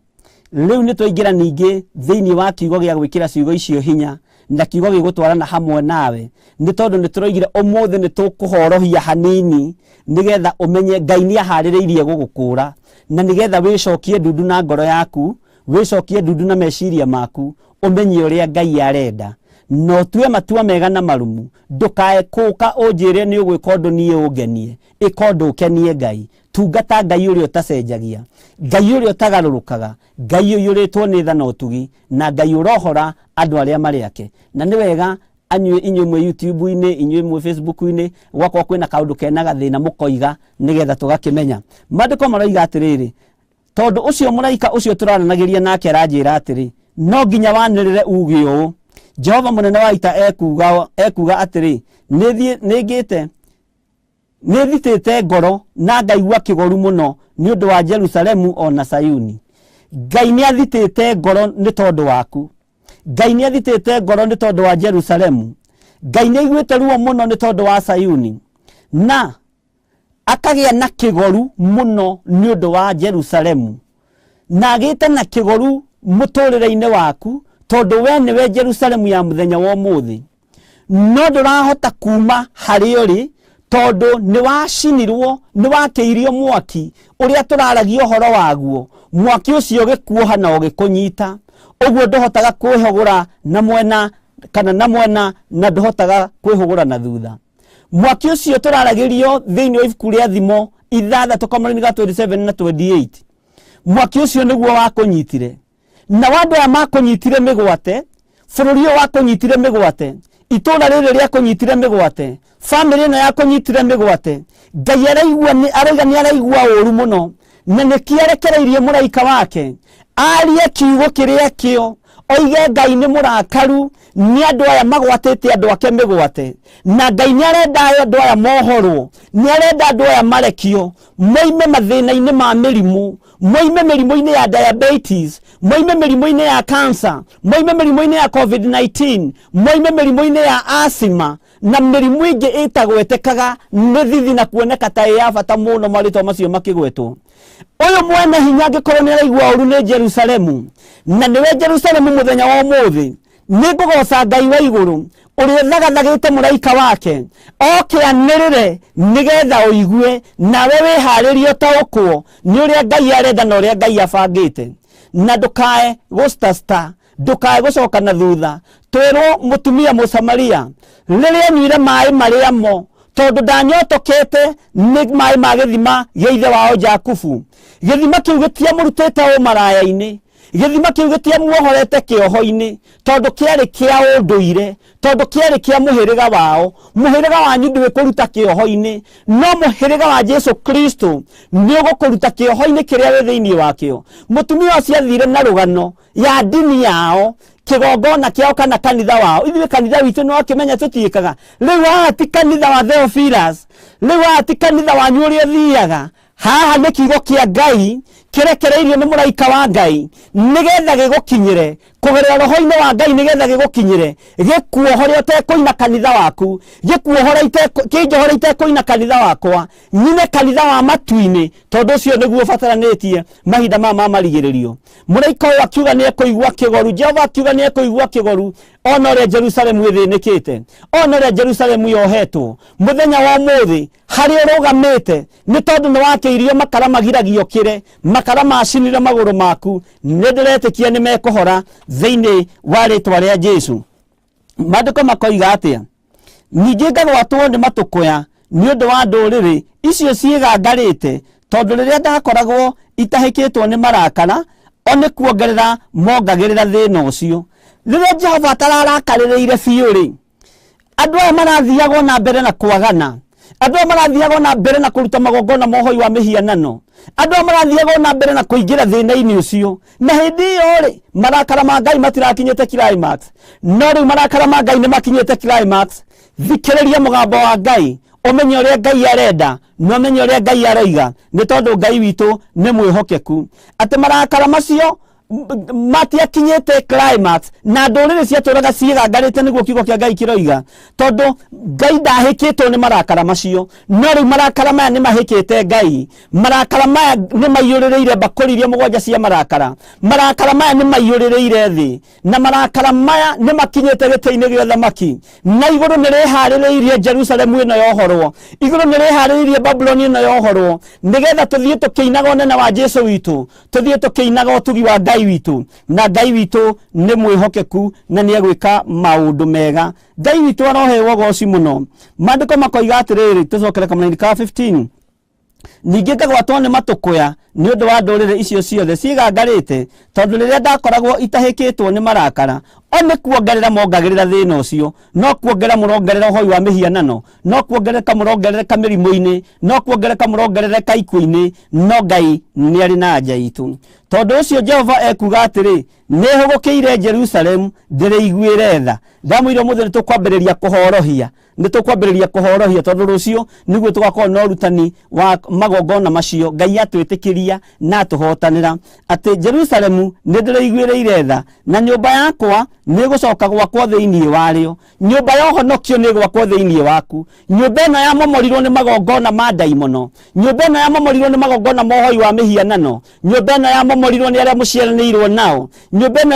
S9: Rĩu nĩ twaingĩra ningĩ thĩinĩ wa kiugo gĩa gwĩkĩra ciugo icio hinya na kiugo gĩgũtwarana hamwe nawe, nĩ tondũ nĩ tũroigire ũmũthĩ nĩ tũkũhorohia hanini nĩgetha ũmenye Ngai nĩ aharĩrĩirie gũgũkũra, na nĩgetha wĩcokie ndundu na ngoro yaku, wĩcokie ndundu na meciria maku, ũmenye ũrĩa Ngai arenda na ũtue matua mega na marumu. Ndũkae kũka ũnjĩre nĩ ũgwĩka ũndũ niĩ ũngenie, ĩka ũndũ ũkenie Ngai. Tungata Ngai ũrĩa ũtacenjagia, Ngai ũrĩa ũtagarũrũkaga, Ngai ũiyũrĩtwo nĩ tha na ũtugi, na Ngai ũrohora andũ arĩa marĩ ake. Na nĩ wega anyuĩ inyuĩ mwĩ YouTube-inĩ, inyuĩ mwĩ Facebook-inĩ, gwakorwo kwĩna kaũndũ kena gathĩna mũkoiga nĩgetha tũgakĩmenya. Maandĩko maroiga atĩrĩrĩ, tondũ ũcio mũraika ũcio tũraranagĩria nake aranjĩra atĩrĩ, no nginya wanĩrĩre uge ũũ, Jehova mũnene wa ita ekuuga atĩrĩ, nĩngĩte nĩthitĩte ngoro na ngaigua kĩgoru mũno nĩ ũndũ wa Jerusalemu o na Sayuni. Ngai nĩathitĩte ngoro nĩ tondũ waku. Ngai nĩathitĩte ngoro nĩ tondũ wa Jerusalemu. Ngai nĩaiguĩte ruo mũno nĩ tondũ wa Sayuni, na akagĩa na kĩgoru mũno nĩ ũndũ wa Jerusalemu, na agĩte na kĩgoru mũtũrĩre-inĩ waku, tondũ we nĩwe Jerusalemu ya mũthenya wa ũmũthĩ. No ndũrahota kuma harĩa ũrĩ, tondũ nĩ wacinirwo, nĩ wakĩirio mwaki ũrĩa tũraragia ũhoro waguo. Mwaki ũcio ũgĩkuoha na ũgĩkũnyita, ũguo ndũhotaga kwĩhũgũra na mwena kana na mwena, na ndũhotaga kwĩhũgũra na thutha. Mwaki ũcio tũraragĩrio thĩinĩ wa ibuku rĩa Thimo 6 kamũraini ga 27 na 28, mwaki ũcio nĩguo wakũnyitire. Na andũ aya makũnyitire mĩgwate, bũrũri ũyũ wakũnyitire mĩgwate, itũũra rĩrĩ rĩakũnyitire mĩgwate, bamĩrĩ ĩno yakũnyitire mĩgwate, Ngai arauga nĩ araigua ũru mũno, na nĩkĩo arekereirie mũraika wake arie kiugo kĩrĩa kĩo, oige Ngai nĩ mũrakaru nĩ andũ aya magwatĩte andũ ake mĩgwate, na Ngai nĩ arenda andũ aya mohorwo, nĩ arenda andũ aya marekio moime mathĩna-inĩ ma mĩrimũ, moime mĩrimũ-inĩ ya diabetes, moime mĩrimũ-inĩ ya cancer, moime mĩrimũ-inĩ ya COVID-19, moime mĩrimũ-inĩ ya asthma. Na mĩrimũ ĩngĩ ĩtagwetekaga nĩ thithi na kuoneka ta ĩ ya bata mũno marĩtwa macio makĩgwetwo. Ũyũ mwene hinya angĩkorwo nĩ araigua ũru nĩ Jerusalemu, na nĩwe Jerusalemu mũthenya wa ũmũthĩ, nĩ ngũgoca Ngai wa igũrũ ũrĩa ũthagathagĩte mũraika wake oke anĩrĩre nĩgetha ũigue, nawe wĩharĩrie ũtaũkwo nĩ ũrĩa Ngai arenda na ũrĩa Ngai abangĩte, na ndũkae gũcitacita, ndũkae gũcoka na thutha. Twĩrwo mũtumia Mũsamaria rĩrĩa anyuire maĩ marĩa mo, tondũ ndanyotokete nĩ maĩ ma gĩthima gĩa ithe wao Jakubu, gĩthima kĩu gĩtiamũrutĩte ũmaraya-inĩ, gĩthima kĩu gĩtiamuohorete kĩoho-inĩ, tondũ kĩarĩ kĩa ũndũire, tondũ kĩarĩ kĩa mũhĩrĩga wao. Mũhĩrĩga wanyu ndwĩkũruta kĩoho-inĩ, no mũhĩrĩga wa Jesu Kristo nĩ ũgũkũruta kĩoho-inĩ kĩrĩa wĩ thĩinĩ wakĩo. Mũtumia ũcio athire na rũgano ya ndini yao, kĩgongona kĩao kana kanitha wao. Ithuĩ kanitha witũ nĩ wakĩmenya tũtiĩkaga. Rĩu haha ti kanitha wa Theophilus, rĩu haha ti kanitha wanyu ũrĩa ũthiaga, haha nĩ kiugo kĩa Ngai kĩrekereirio nĩ mũraika wa Ngai nĩgetha gĩgũkinyĩre kũgerera roho-inĩ wa Ngai, nĩgetha gĩgũkinyĩre gĩkuohore ũtekũina kanitha waku, gĩkuohore kĩnjohore itekũina kanitha wakwa, nyine kanitha wa matu-inĩ, tondũ ũcio nĩguo ũbataranĩtie mahinda maya ma marigĩrĩrio. Mũraika ũyũ akiuga nĩ ekũigua kĩgoru, Jehova akiuga nĩ ekũigua kĩgoru ona ũrĩa Jerusalemu ĩthĩnĩkĩte, ona ũrĩa Jerusalemu yohetwo. Mũthenya wa ũmũthĩ harĩa ũrũgamĩte nĩ tondũ nĩ wakĩirio makara magiragio kĩre, makara macinire magũrũ maku, nĩ ndĩretĩkia nĩ mekũhora thĩinĩ wa rĩtwa rĩa Jesu. Maandĩko makoiga atĩa? Ningĩ ngagwatwo nĩ matũkũya nĩ ũndũ wa ndũrĩrĩ icio ciĩgangarĩte, tondũ rĩrĩa ndakoragwo itahĩkĩtwo nĩ marakara, o nĩ kuongerera mongagĩrĩra thĩna ũcio. Rĩrĩa Jehova atararakarĩrĩire biũ rĩ, andũ aya marathiagwo na mbere na kwagana, andũ aya marathiagwo na mbere na kũruta magongona ma ũhoi wa mĩhianano, andũ aya marathiagwo na mbere na kũingĩra thĩna-inĩ ũcio. Na hĩndĩ ĩyo rĩ, marakara ma Ngai matirakinyĩte climax, no rĩu marakara ma Ngai nĩ makinyĩte climax. Thikĩrĩria mũgambo wa Ngai, ũmenye ũrĩa Ngai arenda na ũmenye ũrĩa Ngai aroiga, nĩ tondũ Ngai witũ nĩ mwĩhokeku. Atĩ marakara macio matiakinyĩte climax na ndũrĩrĩ ciatũraga ciĩgangarĩte, nĩguo kiugo kĩa Ngai kĩroiga, tondũ Ngai ndahĩkĩtwo nĩ marakara macio. No rĩu marakara maya nĩ mahĩkĩte Ngai, marakara maya nĩ maiyũrĩrĩire mbakũri iria mũgwanja cia marakara, marakara maya nĩ maiyũrĩrĩire thĩ, na marakara maya nĩ makinyĩte gĩtĩ-inĩ gĩa ũthamaki. Na igũrũ nĩ rĩharĩrĩirie Jerusalemu ĩno yohorwo, igũrũ nĩ rĩharĩrĩirie Babuloni ĩno yohorwo, nĩgetha tũthiĩ tũkĩinaga ũnene wa Jesu witũ, tũthiĩ tũkĩinaga ũtugi wa Ngai witũ. Na Ngai witũ nĩ mwĩhokeku na nĩ egwĩka maũndũ mega. Ngai witũ arohewo ũgoci mũno. Maandĩko makoiga atĩrĩrĩ, tũcokere kamũraini ka 15. Ningĩ ngagwatwo nĩ matũkũya nĩ ũndũ wa ndũrĩrĩ icio ciothe ciĩgangarĩte, tondũ rĩrĩa ndakoragwo itahĩkĩtwo nĩ marakara, o nĩ kuongerera mongagĩrĩra thĩna ũcio. No kuongerera mũrongerera ũhoi wa mĩhianano, no kuongerereka mũrongerereka mĩrimũ-inĩ, no kuongerereka mũrongerereka ikuũ-inĩ, no Ngai nĩ arĩ na anja itũ. Tondũ ũcio Jehova ekuuga atĩrĩ, nĩ hũgũkĩire Jerusalemu ndĩrĩiguĩre tha. Ndamwĩra ũmũthĩ nĩ tũkwambĩrĩria kũhorohia, nĩ tũkwambĩrĩria kũhorohia, tondũ rũciũ nĩguo tũgakorwo na ũrutani wa magongona macio. Ngai atwĩtĩkĩria na atũhotanĩra atĩ Jerusalemu nĩ ndĩrĩiguĩrĩire tha, na nyũmba yakwa nĩ ĩgũcoka gwakwo thĩinĩ warĩo. Nyũmba ya ũhonokio nĩ ĩgwakwo thĩinĩ waku. Nyũmba ĩno yamomorirwo nĩ magongona ma ndaimono, nyũmba ĩno yamomorirwo nĩ magongona ma ũhoi wa mĩhianano, nyũmba ĩno yamomorirwo nĩ arĩa mũciaranĩirwo nao, nyũmba ĩno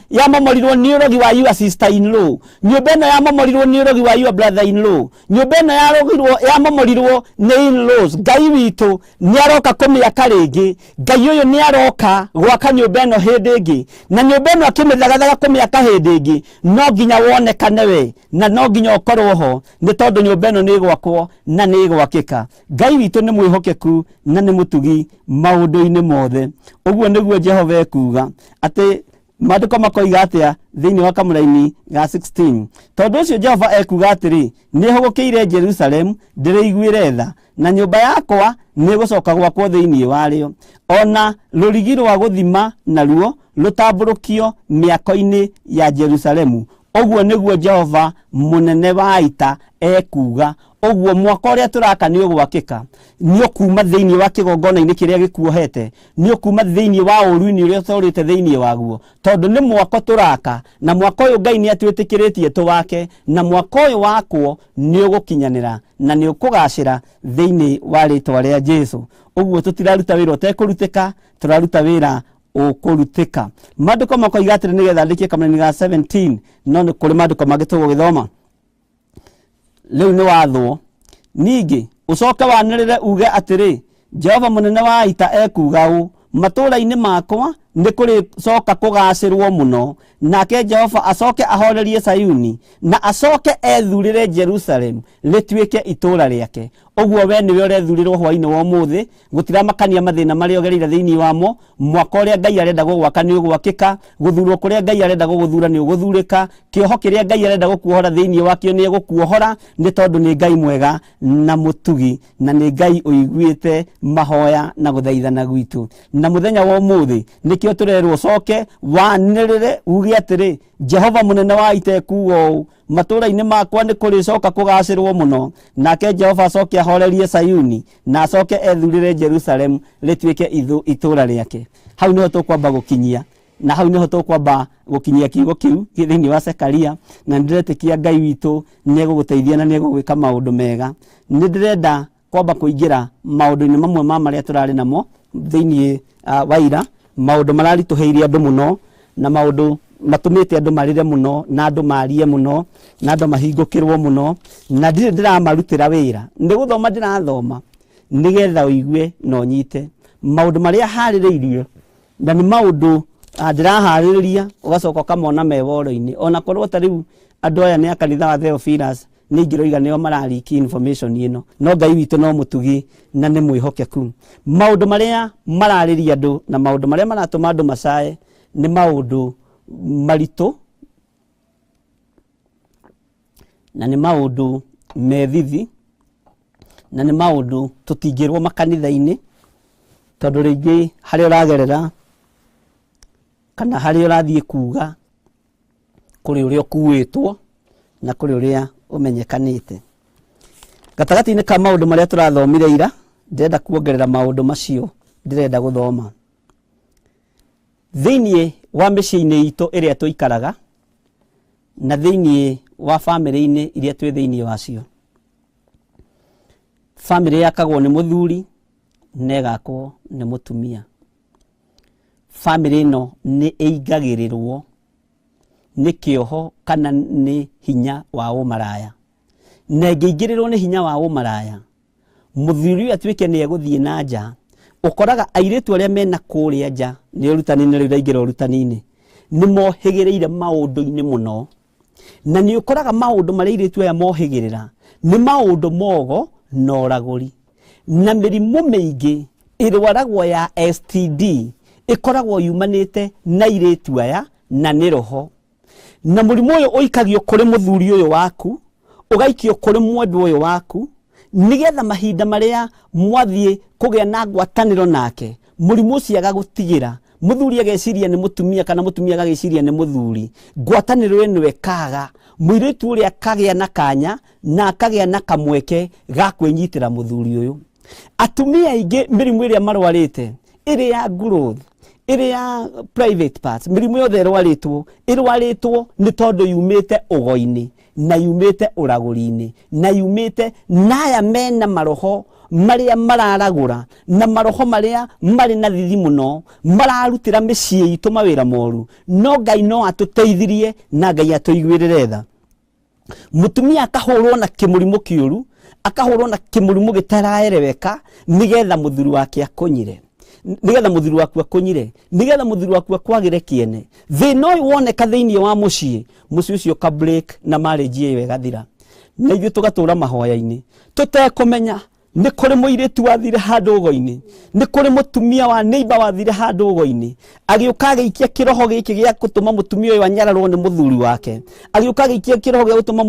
S9: yamomorirwo nĩ ũrogi wa your sister in law, nyũmba ĩno yamomorirwo nĩ ũrogi wa your brother in law, nyũmba ĩno yamomorirwo nĩ in laws. Ngai witũ nĩ aroka kũmĩaka rĩngĩ. Ngai ũyũ nĩ aroka gwaka nyũmba ĩno hĩndĩ ĩngĩ, na nyũmba ĩno akĩmĩthagathaga kũmĩaka hĩndĩ ĩngĩ, no nginya wonekane we, na no nginya ũkorwo ho, nĩ tondũ nyũmba ĩno nĩ ĩgwakwo na nĩ ĩgwakĩka. Ngai witũ nĩ mwĩhokeku na nĩ mũtugi maũndũ-inĩ mothe. Ũguo nĩguo Jehova ekuuga. Atĩ maandĩko makoiga atĩa thĩinĩ wa kamũraini ga 16? Tondũ ũcio Jehova ekuuga atĩrĩ, nĩ hũgũkĩire Jerusalemu ndĩrĩiguĩre tha, na nyũmba yakwa nĩ ĩgũcoka gwakwo thĩinĩ warĩo, ona rũrigi rwa gũthima naruo rũtambũrũkio mĩako-inĩ ya Jerusalemu. Ũguo nĩguo Jehova mũnene wa ita ekuuga. Ũguo mwaka ũrĩa tũraka nĩ ũgwakĩka, nĩ ũkuuma thĩinĩ wa kĩgongona-inĩ kĩrĩa gĩkuohete, nĩ ũkuuma thĩinĩ wa ũũru-inĩ ũrĩa ũtũũrĩte thĩinĩ waguo, tondũ nĩ mwako tũraka, na mwaka ũyũ Ngai nĩ atwĩtĩkĩrĩtie tũwake, na mwaka ũyũ wakwo nĩ ũgũkinyanĩra na nĩ ũkũgacĩra thĩinĩ wa rĩtwa rĩa Jesu. Ũguo tũtiraruta wĩra ũtekũrutĩka, tũraruta wĩra ũkũrutĩka. Maandĩko makoiga atĩrĩ, nĩgetha ndĩkie kamũraini ga 17, no nĩ kũrĩ maandĩko mangĩ tũgũgĩthoma. Rĩu nĩ wathwo. Ningĩ ũcoke wanĩrĩre uge atĩrĩ, Jehova mũnene wa ita ekuuga ũũ, matũũra-inĩ makwa nĩ kũrĩcoka kũgaacĩrwo mũno, nake Jehova acoke ahorerie Sayuni, na acoke ethurĩre Jerusalemu rĩtuĩke itũũra rĩake. Ũguo we nĩwe ũrethurĩrwo hwaĩ-inĩ wa ũmũthĩ, gũtiramakania mathĩna marĩa ũgereire thĩinĩ wamo, mwaka ũrĩa Ngai arenda gũgwaka nĩ ũgwakĩka, gũthurwo kũrĩa Ngai arenda gũgũthura nĩ ũgũthurĩka, kĩoho kĩrĩa Ngai arenda gũkuohora thĩinĩ wakĩo nĩ egũkuohora, nĩ tondũ nĩ Ngai mwega na mũtugi, na nĩ Ngai ũiguĩte mahoya na gũthaithana gwitũ. Na mũthenya wa ũmũthĩ nĩkĩo tũrerwo ũcoke wanĩrĩre uge atĩrĩ, Jehova mũnene wa ita ekuuga ũũ, matũũra-inĩ makwa nĩ kũrĩcoka kũgaacĩrwo mũno, nake Jehova acoke ahorerie Sayuni, na acoke ethurĩre Jerusalemu rĩtuĩke itũũra rĩake. Hau nĩho tũkwamba gũkinyia, na hau nĩho tũkwamba gũkinyia kiugo kĩu thĩinĩ wa Zekaria, na nĩndĩretĩkia Ngai witũ nĩegũgũteithia na nĩegũgwĩka maũndũ mega. Nĩndĩrenda kwamba kũingĩra maũndũ-inĩ mamwe ma marĩa tũrarĩ namo thĩinĩ wa ira, maũndũ mararitũhĩirie andũ mũno, na maũndũ matũmĩte andũ marĩre mũno, na andũ marie mũno, na andũ mahingũkĩrwo mũno, na ndirĩ ndĩramarutĩra wĩra, nĩ gũthoma ndĩrathoma nĩgetha ũigue na ũnyite maũndũ marĩa harĩrĩirie, na nĩ maũndũ ndĩraharĩrĩria, ũgacoka ũkamona me woro-inĩ. Ona korwo ta rĩu andũ aya nĩ a kanitha wa Theophilus, nĩ ingĩroiga nĩo marariki information ĩno, no Ngai witũ no mũtugi na nĩ mwĩhokeku. Maũndũ marĩa mararĩria andũ na maũndũ marĩa maratũma andũ macae nĩ maũndũ maritũ, na nĩ maũndũ methithi, na nĩ maũndũ tũtingĩrwo makanitha-inĩ, tondũ rĩngĩ harĩa ũragerera kana harĩa ũrathiĩ kuga kũrĩ ũrĩa ũkuĩtwo na kũrĩ ũrĩa ũmenyekanĩte. Gatagatĩ-inĩ ka maũndũ marĩa tũrathomire ira, ndĩrenda kuongerera maũndũ macio ndĩrenda gũthoma. Thĩinĩ wa mĩciĩ-inĩ itũ ĩrĩa tũikaraga, na thĩinĩ wa bamĩrĩ-inĩ iria twĩ thĩinĩ wacio, bamĩrĩ yakagwo nĩ mũthuri na ĩgakwo nĩ mũtumia. Bamĩrĩ ĩno nĩ ĩingagĩrĩrwo nĩ kĩoho kana nĩ hinya wa ũmaraya. Na ĩngĩingĩrĩrwo nĩ hinya wa ũmaraya, mũthuri ũyũ atuĩke nĩ egũthiĩ na nja, ũkoraga airĩtu arĩa mena kũrĩa nja, nĩ ũrutani-inĩ rĩu ndaingĩra ũrutani-inĩ, nĩ mohĩgĩrĩire maũndũ-inĩ mũno. Na nĩ ũkoraga maũndũ marĩa airĩtu aya mohĩgĩrĩra nĩ maũndũ mogo na ũragũri. Na mĩrimũ mĩingĩ ĩrwaragwo ya STD ĩkoragwo yumanĩte na airĩtu aya na nĩ roho. Na mũrimũ ũyũ ũikagio kũrĩ mũthuri ũyũ waku, ũgaikio kũrĩ mwendwa ũyũ waku, nĩgetha mahinda marĩa mwathiĩ kũgĩa na ngwatanĩro nake, mũrimũ ũcio agagũtigĩra. Mũthuri ageciria nĩ mũtumia kana mũtumia agagĩciria nĩ mũthuri. Ngwatanĩro ĩno ĩkaga, mũirĩtu ũrĩa akagĩa na kanya na akagĩa na kamweke ga kwĩnyitĩra mũthuri ũyũ. Atumia aingĩ mĩrimũ ĩrĩa marwarĩte, ĩrĩ ya growth, ĩrĩ ya private parts, mĩrimũ yothe ĩrwarĩtwo, ĩrwarĩtwo nĩ tondũ yumĩte ũgo-inĩ, na yumĩte ũragũri-inĩ, na yumĩte na aya mena maroho marĩa mararagũra, na maroho marĩa marĩ na thithi mũno, mararutĩra mĩciĩ itũ mawĩra moru. No Ngai no atũteithirie na Ngai atũiguĩrĩre tha. Mũtumia akahũrwo na kĩmũrimũ kĩũru, akahũrwo na kĩmũrimũ gĩtaraereweka, nĩgetha mũthuri wake akũnyire, nĩgetha mũthuri waku akũnyire, nĩgetha mũthuri waku akwagĩre kĩene. Thĩna ũyũ woneka thĩinĩ wa mũciĩ, mũciĩ ũcio ũka break na marriage ĩyo ĩgathira. Na ithuĩ tũgatũra mahoya-inĩ tũtekũmenya nĩ kũrĩ mũirĩtu wathire handũ ũgo-inĩ, nĩ kũrĩ mũtumia wa neighbor wathire handũ ũgo-inĩ, agĩũka agĩikia kĩroho gĩkĩ gĩa gũtũma mũtumia ũyũ anyararwo nĩ mũthuri wake, agĩũka agĩikia kĩroho gĩa gũtũma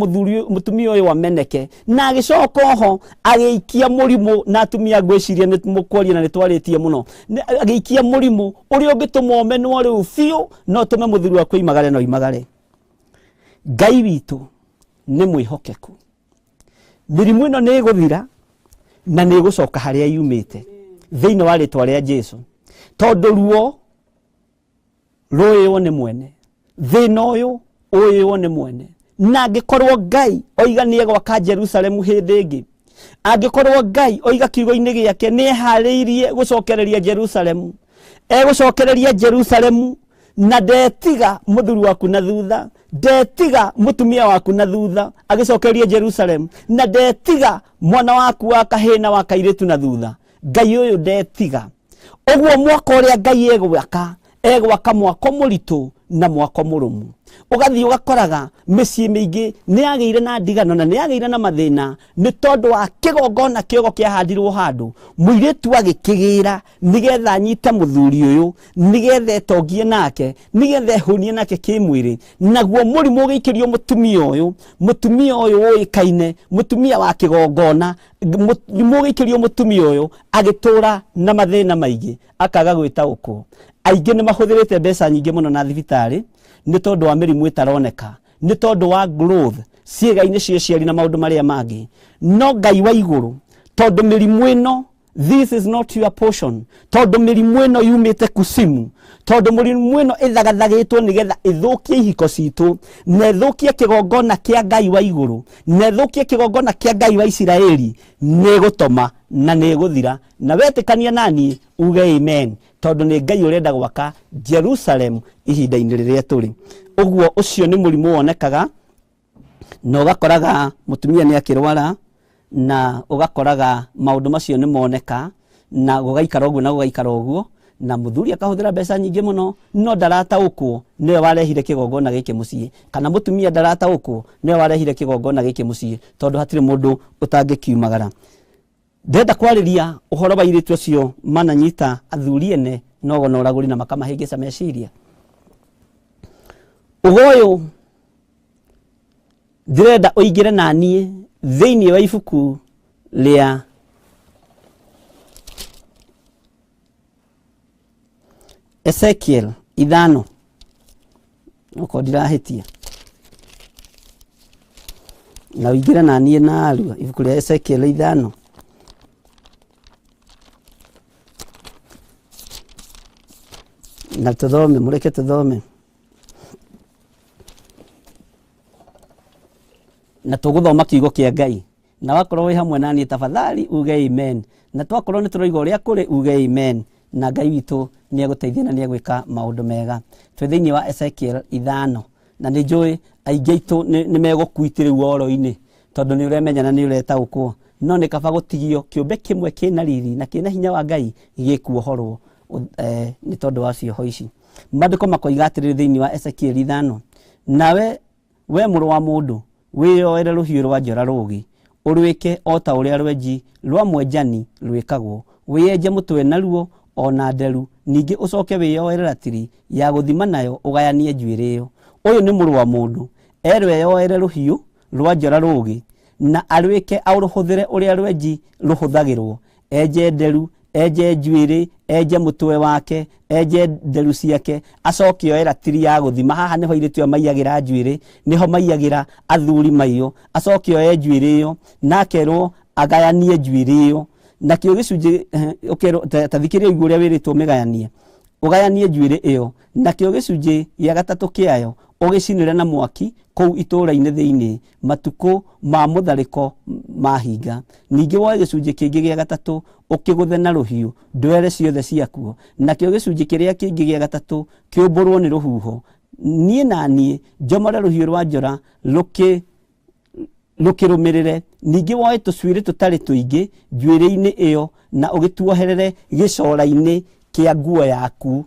S9: mũtumia ũyũ ameneke, na agĩcoka oho agĩikia mũrimũ, na atumia ngwĩciria nĩ mũkwaria na nĩ twarĩtie mũno, agĩikia mũrimũ ũrĩa ũngĩtũma ũmenwo rĩu biũ, no ũtũme mũthuri waku oimagare na oimagare. Ngai witũ nĩ mwĩhokeku. Mĩrimũ ĩno nĩ ĩgũthira na nĩ ĩgũcoka harĩa yumĩte thĩinĩ wa rĩtwa rĩa Jesu, tondũ ruo rũĩwo nĩ mwene, thĩna ũyũ ũĩwo nĩ mwene. Na angĩkorwo Ngai oiga nĩ egwaka Jerusalemu hĩndĩ ĩngĩ, angĩkorwo Ngai oiga kiugo-inĩ gĩake nĩ eharĩirie gũcokereria Jerusalemu, egũcokereria Jerusalemu na ndetiga mũthuri waku na thutha, ndetiga mũtumia waku na thutha agĩcokereria Jerusalemu, na ndetiga mwana waku wa kahĩĩ na wa kairĩtu na thutha. Ngai ũyũ ndetiga. Ũguo mwako ũrĩa Ngai egwaka, egwaka mwako mũritũ na mwako mũrũmu. Ũgathiĩ ũgakoraga mĩciĩ mĩingĩ nĩ yagĩire na ndigano na nĩ yagĩire na mathĩna nĩ tondũ wa kĩgongona kĩogo kĩahandirwo handũ, mũirĩtu agĩkĩgĩra nĩgetha anyite mũthuri ũyũ, nĩgetha etongie nake, nĩgetha ehũnie nake kĩmwĩrĩ. Naguo mũrimũ ũgĩikĩrio mũtumia ũyũ, mũtumia ũyũ ũĩkaine, mũtumia wa kĩgongona, mũrimũ ũgĩikĩrio mũtumia ũyũ agĩtũra na mathĩna maingĩ, akaga gwĩtaũkwo. Aingĩ nĩ mahũthĩrĩte mbeca nyingĩ mũno na thibitarĩ nĩ tondũ wa mĩrimũ ĩtaroneka, nĩ tondũ wa growth ciĩga-inĩ cia ũciari na maũndũ marĩa mangĩ. No Ngai wa igũrũ, tondũ mĩrimũ ĩno, this is not your portion, tondũ mĩrimũ ĩno yumĩte kusimu, tondũ mĩrimũ ĩno ĩthagathagĩtwo nĩgetha ĩthũkie ihiko citũ na ĩthũkie kĩgongona kĩa Ngai wa igũrũ na ĩthũkie kĩgongona kĩa Ngai wa Isiraeli, nĩ ĩgũtoma na nĩ ĩgũthira. Na wetĩkania naniĩ uge amen, tondũ nĩ Ngai ũrenda gwaka Jerusalem ihinda-inĩ rĩrĩa tũrĩ. Ũguo ũcio nĩ mũrimũ wonekaga na ũgakoraga mũtumia nĩ akĩrwara, na ũgakoraga maũndũ macio nĩ moneka, na gũgaikara ũguo na gũgaikara ũguo, na mũthuri akahũthĩra mbeca nyingĩ mũno, no ndarataũkwo nĩwe warehire kĩgongona gĩkĩ mũciĩ, kana mũtumia ndarataũkwo nĩwe warehire kĩgongona gĩkĩ mũciĩ, tondũ hatirĩ mũndũ ũtangĩkiumagara. Ndĩrenda kwarĩria ũhoro wa airĩtu acio mananyita athuri ene na ũgo na ũragũri na makamahĩngĩca meciria. Ũgo ũyũ ndĩrenda ũingĩre na niĩ thĩinĩ wa ibuku rĩa Ezekiel 5, okorwo ndirahĩtia, na ũingĩre na niĩ na arua ibuku rĩa Ezekiel 5. Na tũthome, mũreke tũthome. Na tũgũthoma kiugo kĩa Ngai. Na wakorwo wĩ hamwe na niĩ tafadhali uge amen. Na twakorwo nĩ tũroiga ũrĩa kũrĩ uge amen. Na Ngai witũ nĩ egũteithia na nĩ egwĩka maũndũ mega. Twĩ thĩinĩ wa Ezekiel 5. Na nĩ njũĩ aingĩ aitũ nĩ megũkuiti rĩu oro-inĩ, tondũ nĩ ũremenya na nĩ ũretaũkwo. No nĩ kaba gũtigio kĩũmbe kĩmwe kĩna riri na kĩna hinya wa Ngai gĩkuohorwo, nĩ tondũ wa cioho ici. Maandĩko makoiga atĩrĩrĩ thĩinĩ wa Ezekiel 5, nawe we mũrũ wa mũndũ, wĩyoere rũhiũ rwa njora rũũgĩ, ũrwĩke o ta ũrĩa rwenji rwa mwenjani rwĩkagwo, wĩenje mũtwe naruo o na nderu, ningĩ ũcoke wĩyoere ratiri ya gũthima nayo ũgayanie njuĩrĩ ĩyo. Ũyũ nĩ mũrũ wa mũndũ, erwo eyoere rũhiũ rwa njora rũũgĩ, na arwĩke aũrũhũthĩre ũrĩa rwenji rũhũthagĩrwo, enje nderu, enje njuĩrĩ, enje mũtwe wake, enje nderu ciake, acoke oe ratiri ya gũthima. Haha nĩho airĩtu aya maiyagĩra njuĩrĩ, nĩho maiyagĩra athuri maiyo, acoke oe njuĩrĩ ĩyo, na akerwo agayanie njuĩrĩ ĩyo. Nakĩo gĩcunjĩ, ũkerwo, ta thikĩrĩria ũigue ũrĩa wĩrĩtwo ũmĩgayanie. Ũgayanie njuĩrĩ ĩyo, nakĩo gĩcunjĩ gĩa gatatũ kĩayo ũgĩcinĩre na mwaki kũu itũũra-inĩ thĩinĩ matukũ ma mũtharĩko mahinga. Ningĩ woe gĩcunjĩ kĩngĩ gĩa gatatũ ũkĩgũthe na rũhiũ ndwere ciothe ciakuo, nakĩo gĩcunjĩ kĩrĩa kĩngĩ gĩa gatatũ kĩũmbũrwo nĩ rũhuho. Niĩ na niĩ njomore rũhiũ rwa njora rũkĩrũmĩrĩre. Ningĩ woe tũcuĩrĩ tũtarĩ tũingĩ njuĩrĩ-inĩ ĩyo na ũgĩtuoherere gĩcora-inĩ kĩa nguo yaku.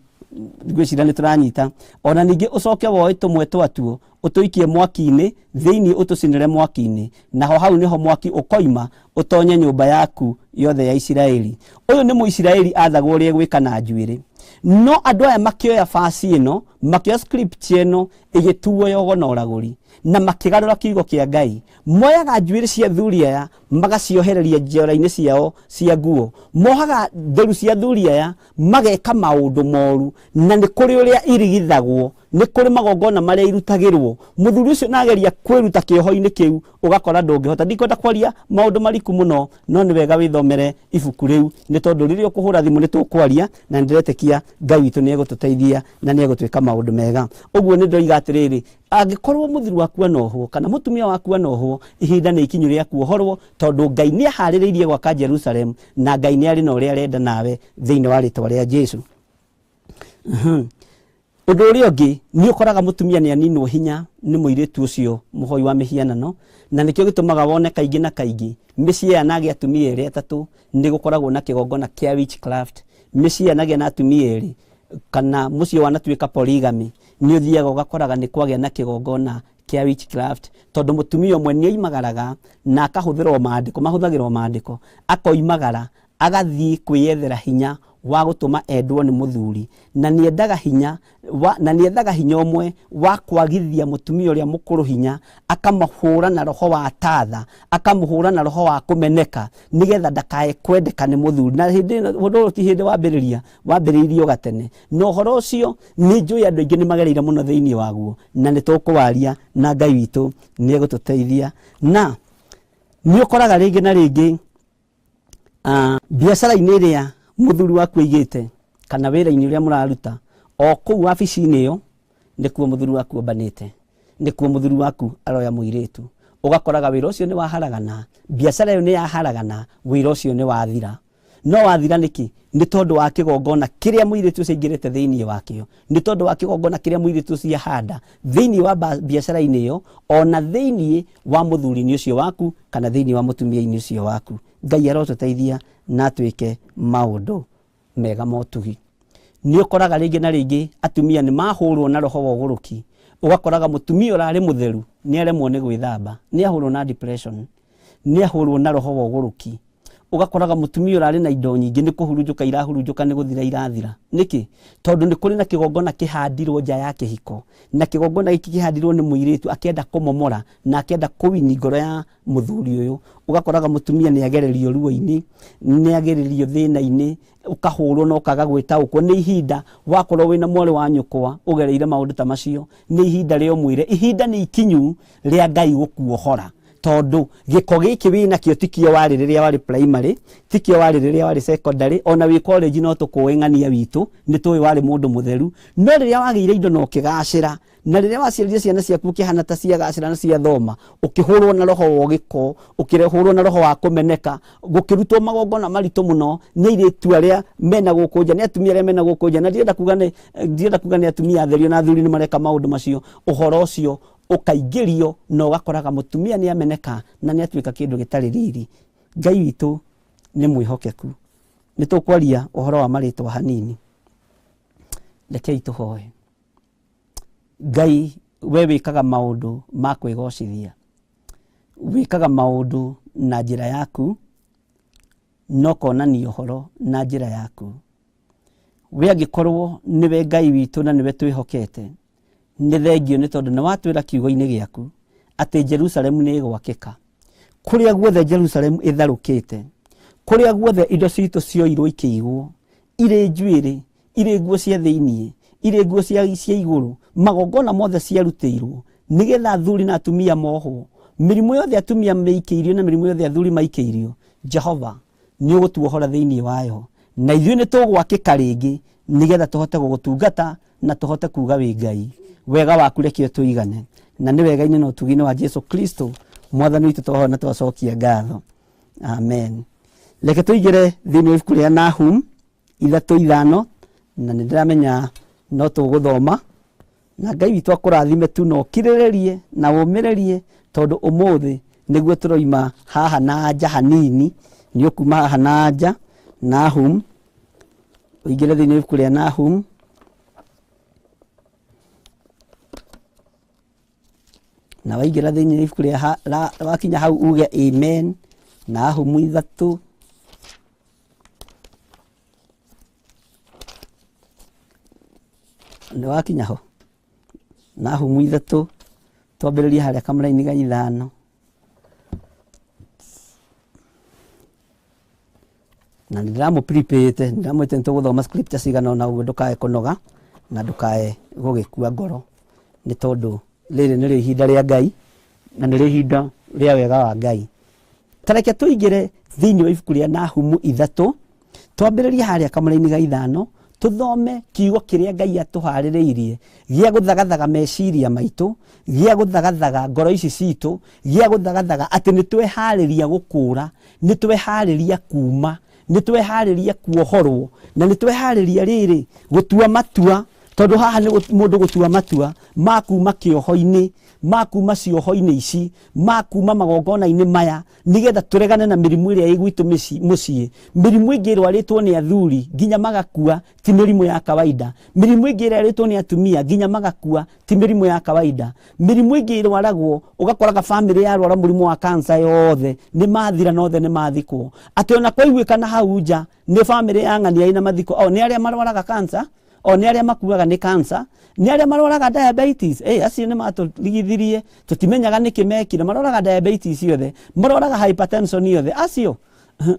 S9: Ngwĩciria nĩ tũranyita. Ona ningĩ ũcoke woe tũmwe twatuo ũtũikie mwaki-inĩ thĩinĩ, ũtũcinĩre mwaki-inĩ, naho hau nĩho mwaki ũkoima ũtonye nyũmba yaku yothe ya Isiraeli. Ũyũ nĩ Mũisiraeli athagwo ũrĩa egwĩka na njuĩrĩ. No andũ aya makĩoya basi ĩno, makĩoya script ĩno ĩgĩtuo yogo na ũragũri, na makĩgarũra kiugo kĩa Ngai. Moyaga njuĩrĩ cia athuri aya magaciohereria njora-inĩ ciao cia nguo, mohaga nderu cia athuri aya mageka maũndũ moru, na nĩ kũrĩ ũrĩa irigithagwo. Nĩ kũrĩ magongona marĩa irutagĩrwo mũthuri ũcio nageria kwĩruta kĩoho-inĩ kĩu, ũgakora ndũngĩhota. Ndikwenda kwaria maũndũ mariku mũno, no nĩ wega wĩthomere ibuku rĩu, nĩ tondũ rĩrĩa ũkũhũra thimũ nĩ tũkwaria, na nĩndĩretĩkia Ngai witũ nĩ egũtũteithia na nĩ egũtwĩka maũndũ mega. Ũguo nĩ ndoiga atĩrĩrĩ, angĩkorwo mũthuri waku anohwo kana mũtumia waku anohwo, ihinda nĩ ikinyu rĩa kuohorwo, tondũ Ngai nĩ aharĩrĩirie gwaka Jerusalem, na Ngai nĩ arĩ na ũrĩa arenda nawe thĩinĩ wa rĩtwa rĩa Jesu. Ũndũ ũrĩa ũngĩ nĩ ũkoraga mũtumia nĩ aninwo hinya nĩ mũirĩtu ũcio mũhoi wa mĩhianano, na nĩkĩo gĩtũmaga wone kaingĩ na kaingĩ mĩciĩ yanagĩa atumia erĩ atatũ nĩ gũkoragwo na kĩgongona kĩa witchcraft. Mĩciĩ yanagĩa na atumia erĩ kana mũciĩ wanatuĩka polygamy, nĩ ũthiaga ũgakoraga nĩ kwagĩa na kĩgongona kĩa witchcraft, tondũ mũtumia ũmwe nĩ oimagaraga na akahũthĩrwo maandĩko, mahũthagĩrwo maandĩko, akoimagara agathiĩ kwĩyethera hinya wa gũtũma endwo nĩ mũthuri, na nĩendaga hinya wa, na nĩethaga hinya ũmwe wa kwagithia mũtumia ũrĩa mũkũrũ hinya, akamũhũra na roho wa tatha, akamũhũra na roho wa kũmeneka, nĩgetha ndakae kwendeka nĩ mũthuri. Na hĩndĩ ĩno, ũndũ ũyũ ti hĩndĩ wambĩrĩria, wambĩrĩirio gatene, na ũhoro ũcio nĩ njũĩ andũ aingĩ nĩ magereire mũno thĩinĩ waguo, na nĩ tũkũwaria na Ngai witũ nĩ egũtũteithia. Na nĩ ũkoraga rĩngĩ na rĩngĩ biacara-inĩ ĩrĩa mũthuri waku aigĩte kana wĩra-inĩ ũrĩa mũraruta o kũu wabici-inĩ ĩyo, nĩkuo mũthuri waku ombanĩte, nĩkuo mũthuri waku aroya mũirĩtu. Ũgakoraga wĩra ũcio nĩ waharagana, biacara ĩyo nĩ yaharagana, wĩra ũcio nĩ wathira. No wathira nĩkĩ? Nĩ tondũ wa kĩgongona kĩrĩa mũirĩtu ũcio aingĩrĩte thĩinĩ wakĩo, nĩ tondũ wa kĩgongona kĩrĩa mũirĩtu ũcio ahanda thĩinĩ wa biacara-inĩ ĩyo, ona thĩinĩ wa mũthuri-inĩ ũcio waku kana thĩinĩ wa mũtumia-inĩ ũcio waku. Ngai arotũteithia na atwĩke maũndũ mega ma ũtugi. Nĩ ũkoraga rĩngĩ na rĩngĩ atumia nĩ mahũrwo na roho wa ũgũrũki, ũgakoraga mũtumia ũrarĩ mũtheru nĩ aremwo nĩ gwĩthamba, nĩ ahũrwo na depression, nĩ ahũrwo na roho wa ũgũrũki. Ũgakoraga mũtumia ũrarĩ na indo nyingĩ nĩ kũhurunjũka irahurunjũka, nĩ gũthira irathira. Nĩkĩ? Tondũ nĩ kũrĩ na kĩgongona kĩhandirwo nja ya kĩhiko, na kĩgongona gĩkĩ kĩhandirwo nĩ mũirĩtu akĩenda kũmomora na akĩenda kũwini ngoro ya mũthuri ũyũ. Ũgakoraga mũtumia nĩ agererio ruo-inĩ, nĩ agererio thĩna-inĩ, ũkahũrwo na ũkaga gwĩtaũkwo. Nĩ ihinda wakorwo wĩna mwarĩ wa nyũkwa ũgereire maũndũ ta macio, nĩ ihinda rĩa ũmwĩre, ihinda nĩ ikinyu rĩa Ngai gũkuohora, tondũ gĩko gĩkĩ wĩnakĩo tikĩo warĩ rĩrĩa warĩ primary, tikĩo warĩ rĩrĩa warĩ secondary, ona wĩ college no tũkũĩ ng'ania witũ, nĩ tũĩ warĩ mũndũ mũtheru. No rĩrĩa wagĩire indo na ũkĩgacĩra, na rĩrĩa waciarire ciana ciaku ũkĩhana ta ciagacĩra na ciathoma, ũkĩhũrwo na roho wa gĩko, ũkĩhũrwo na roho wa kũmeneka, gũkĩrutwo magongona maritũ mũno nĩ airĩtu arĩa mena gũkũ nja, nĩ atumia arĩa mena gũkũ nja. Na ndirenda kuga nĩ atumia atherio na athuri nĩ mareka maũndũ macio. Ũhoro ũcio ũkaingĩrio na ũgakoraga mũtumia nĩ ameneka na nĩ atuĩka kĩndũ gĩtarĩ riri. Ngai witũ nĩ mwĩhokeku. Nĩ tũkwaria ũhoro wa marĩtwa hanini. Rekei tũhoe. Ngai, we wĩkaga maũndũ ma kwĩgocithia, wĩkaga maũndũ na njĩra yaku, no konania ũhoro na njĩra yaku. We angĩkorwo nĩwe Ngai witũ na nĩwe twĩhokete, nĩ thengio nĩ tondũ nĩ watwĩra kiugo-inĩ gĩaku atĩ Jerusalemu nĩ ĩgwakĩka. Kũrĩa guothe Jerusalemu ĩtharũkĩte, kũrĩa guothe indo citũ cioirwo ikĩigwo, irĩ njuĩrĩ, irĩ nguo cia thĩiniĩ, irĩ nguo cia igũrũ, magongona mothe ciarutĩirwo nĩgetha athuri na atumia mohwo, mĩrimũ yothe atumia meikĩirio na mĩrimũ yothe athuri maikĩirio, Jehova nĩ ũgũtuohora thĩiniĩ wayo, na ithuĩ nĩ tũgwakĩka rĩngĩ nĩgetha tũhote gũgũtungata na tũhote kuga wĩ Ngai. Wega waku reke ũtũigane, na nĩ wega-inĩ na ũtugi-inĩ wa Jesu Kristo mwathani witũ twahoya na twacokia ngatho, amen. Reke tũingĩre thĩinĩ wa ibuku rĩa Nahum 3:5, na nĩ ndĩramenya no tũgũthoma, na Ngai witũ akũrathime tu na ũkirĩrĩrie na ũmĩrĩrie, tondũ ũmũthĩ nĩguo tũroima haha na nja hanini. Nĩ ũkuma haha na nja. Nahum, ũingĩre thĩinĩ wa ibuku rĩa Nahum na waingĩra thĩinĩ wa ibuku rĩa wakinya hau uge amen. Nahum 3 nĩ wakinya ho. Nahumu 3, twambĩrĩrie harĩa kamũraini ga 5. Na nĩ ndĩramũprepare-ĩte, nĩ ndĩramwĩte nĩ tũgũthoma scripture cigana ũna ũguo ndũkae kũnoga.
S8: Na ndũkae gũgĩkua ngoro, nĩ tondũ rĩrĩ nĩrĩo ihinda rĩa Ngai na nĩrĩo ihinda rĩa wega wa Ngai. Ta reke tũingĩre thĩinĩ wa ibuku rĩa Nahumu 3, twambĩrĩrie harĩa kamũra-inĩ ga 5, tũthome kiugo kĩrĩa Ngai atũharĩrĩirie gĩa gũthagathaga meciria maitũ, gĩa gũthagathaga ngoro ici citũ, gĩa gũthagathaga atĩ nĩ tweharĩria gũkũra, nĩ tweharĩria kuma, nĩ tweharĩria kuohorwo, na nĩ tweharĩria rĩrĩ gũtua matua, tondũ haha nĩ mũndũ gũtua matua ma kuma kĩoho-inĩ, ma kuma cioho-inĩ ici, ma kuma magongona-inĩ maya, nĩgetha tũregane na mĩrimũ ĩrĩa ĩ gwitũ mũciĩ. Mĩrimũ ĩngĩ ĩrwarĩtwo nĩ athuri nginya magakua ti mĩrimũ ya kawaida. Mĩrimũ ĩngĩ ĩrwarĩtwo nĩ atumia nginya magakua ti mĩrimũ ya kawaida. Mĩrimũ ĩngĩ ĩrwaragwo ũgakoraga bamĩrĩ yarwara mũrimũ wa kansa yothe nĩ mathira na othe nĩ mathikwo. Atĩ ona kwaiguĩkana hau nja nĩ bamĩrĩ ya ng'ania ĩna mathiko, o nĩ arĩa marwaraga kansa, o nĩ arĩa makuaga nĩ kansa, nĩ arĩa marwaraga diabetes. Acio nĩ matũrigithirie, tũtimenyaga nĩkĩ mekire, marwaraga diabetes yothe, marwaraga hypertension yothe, acio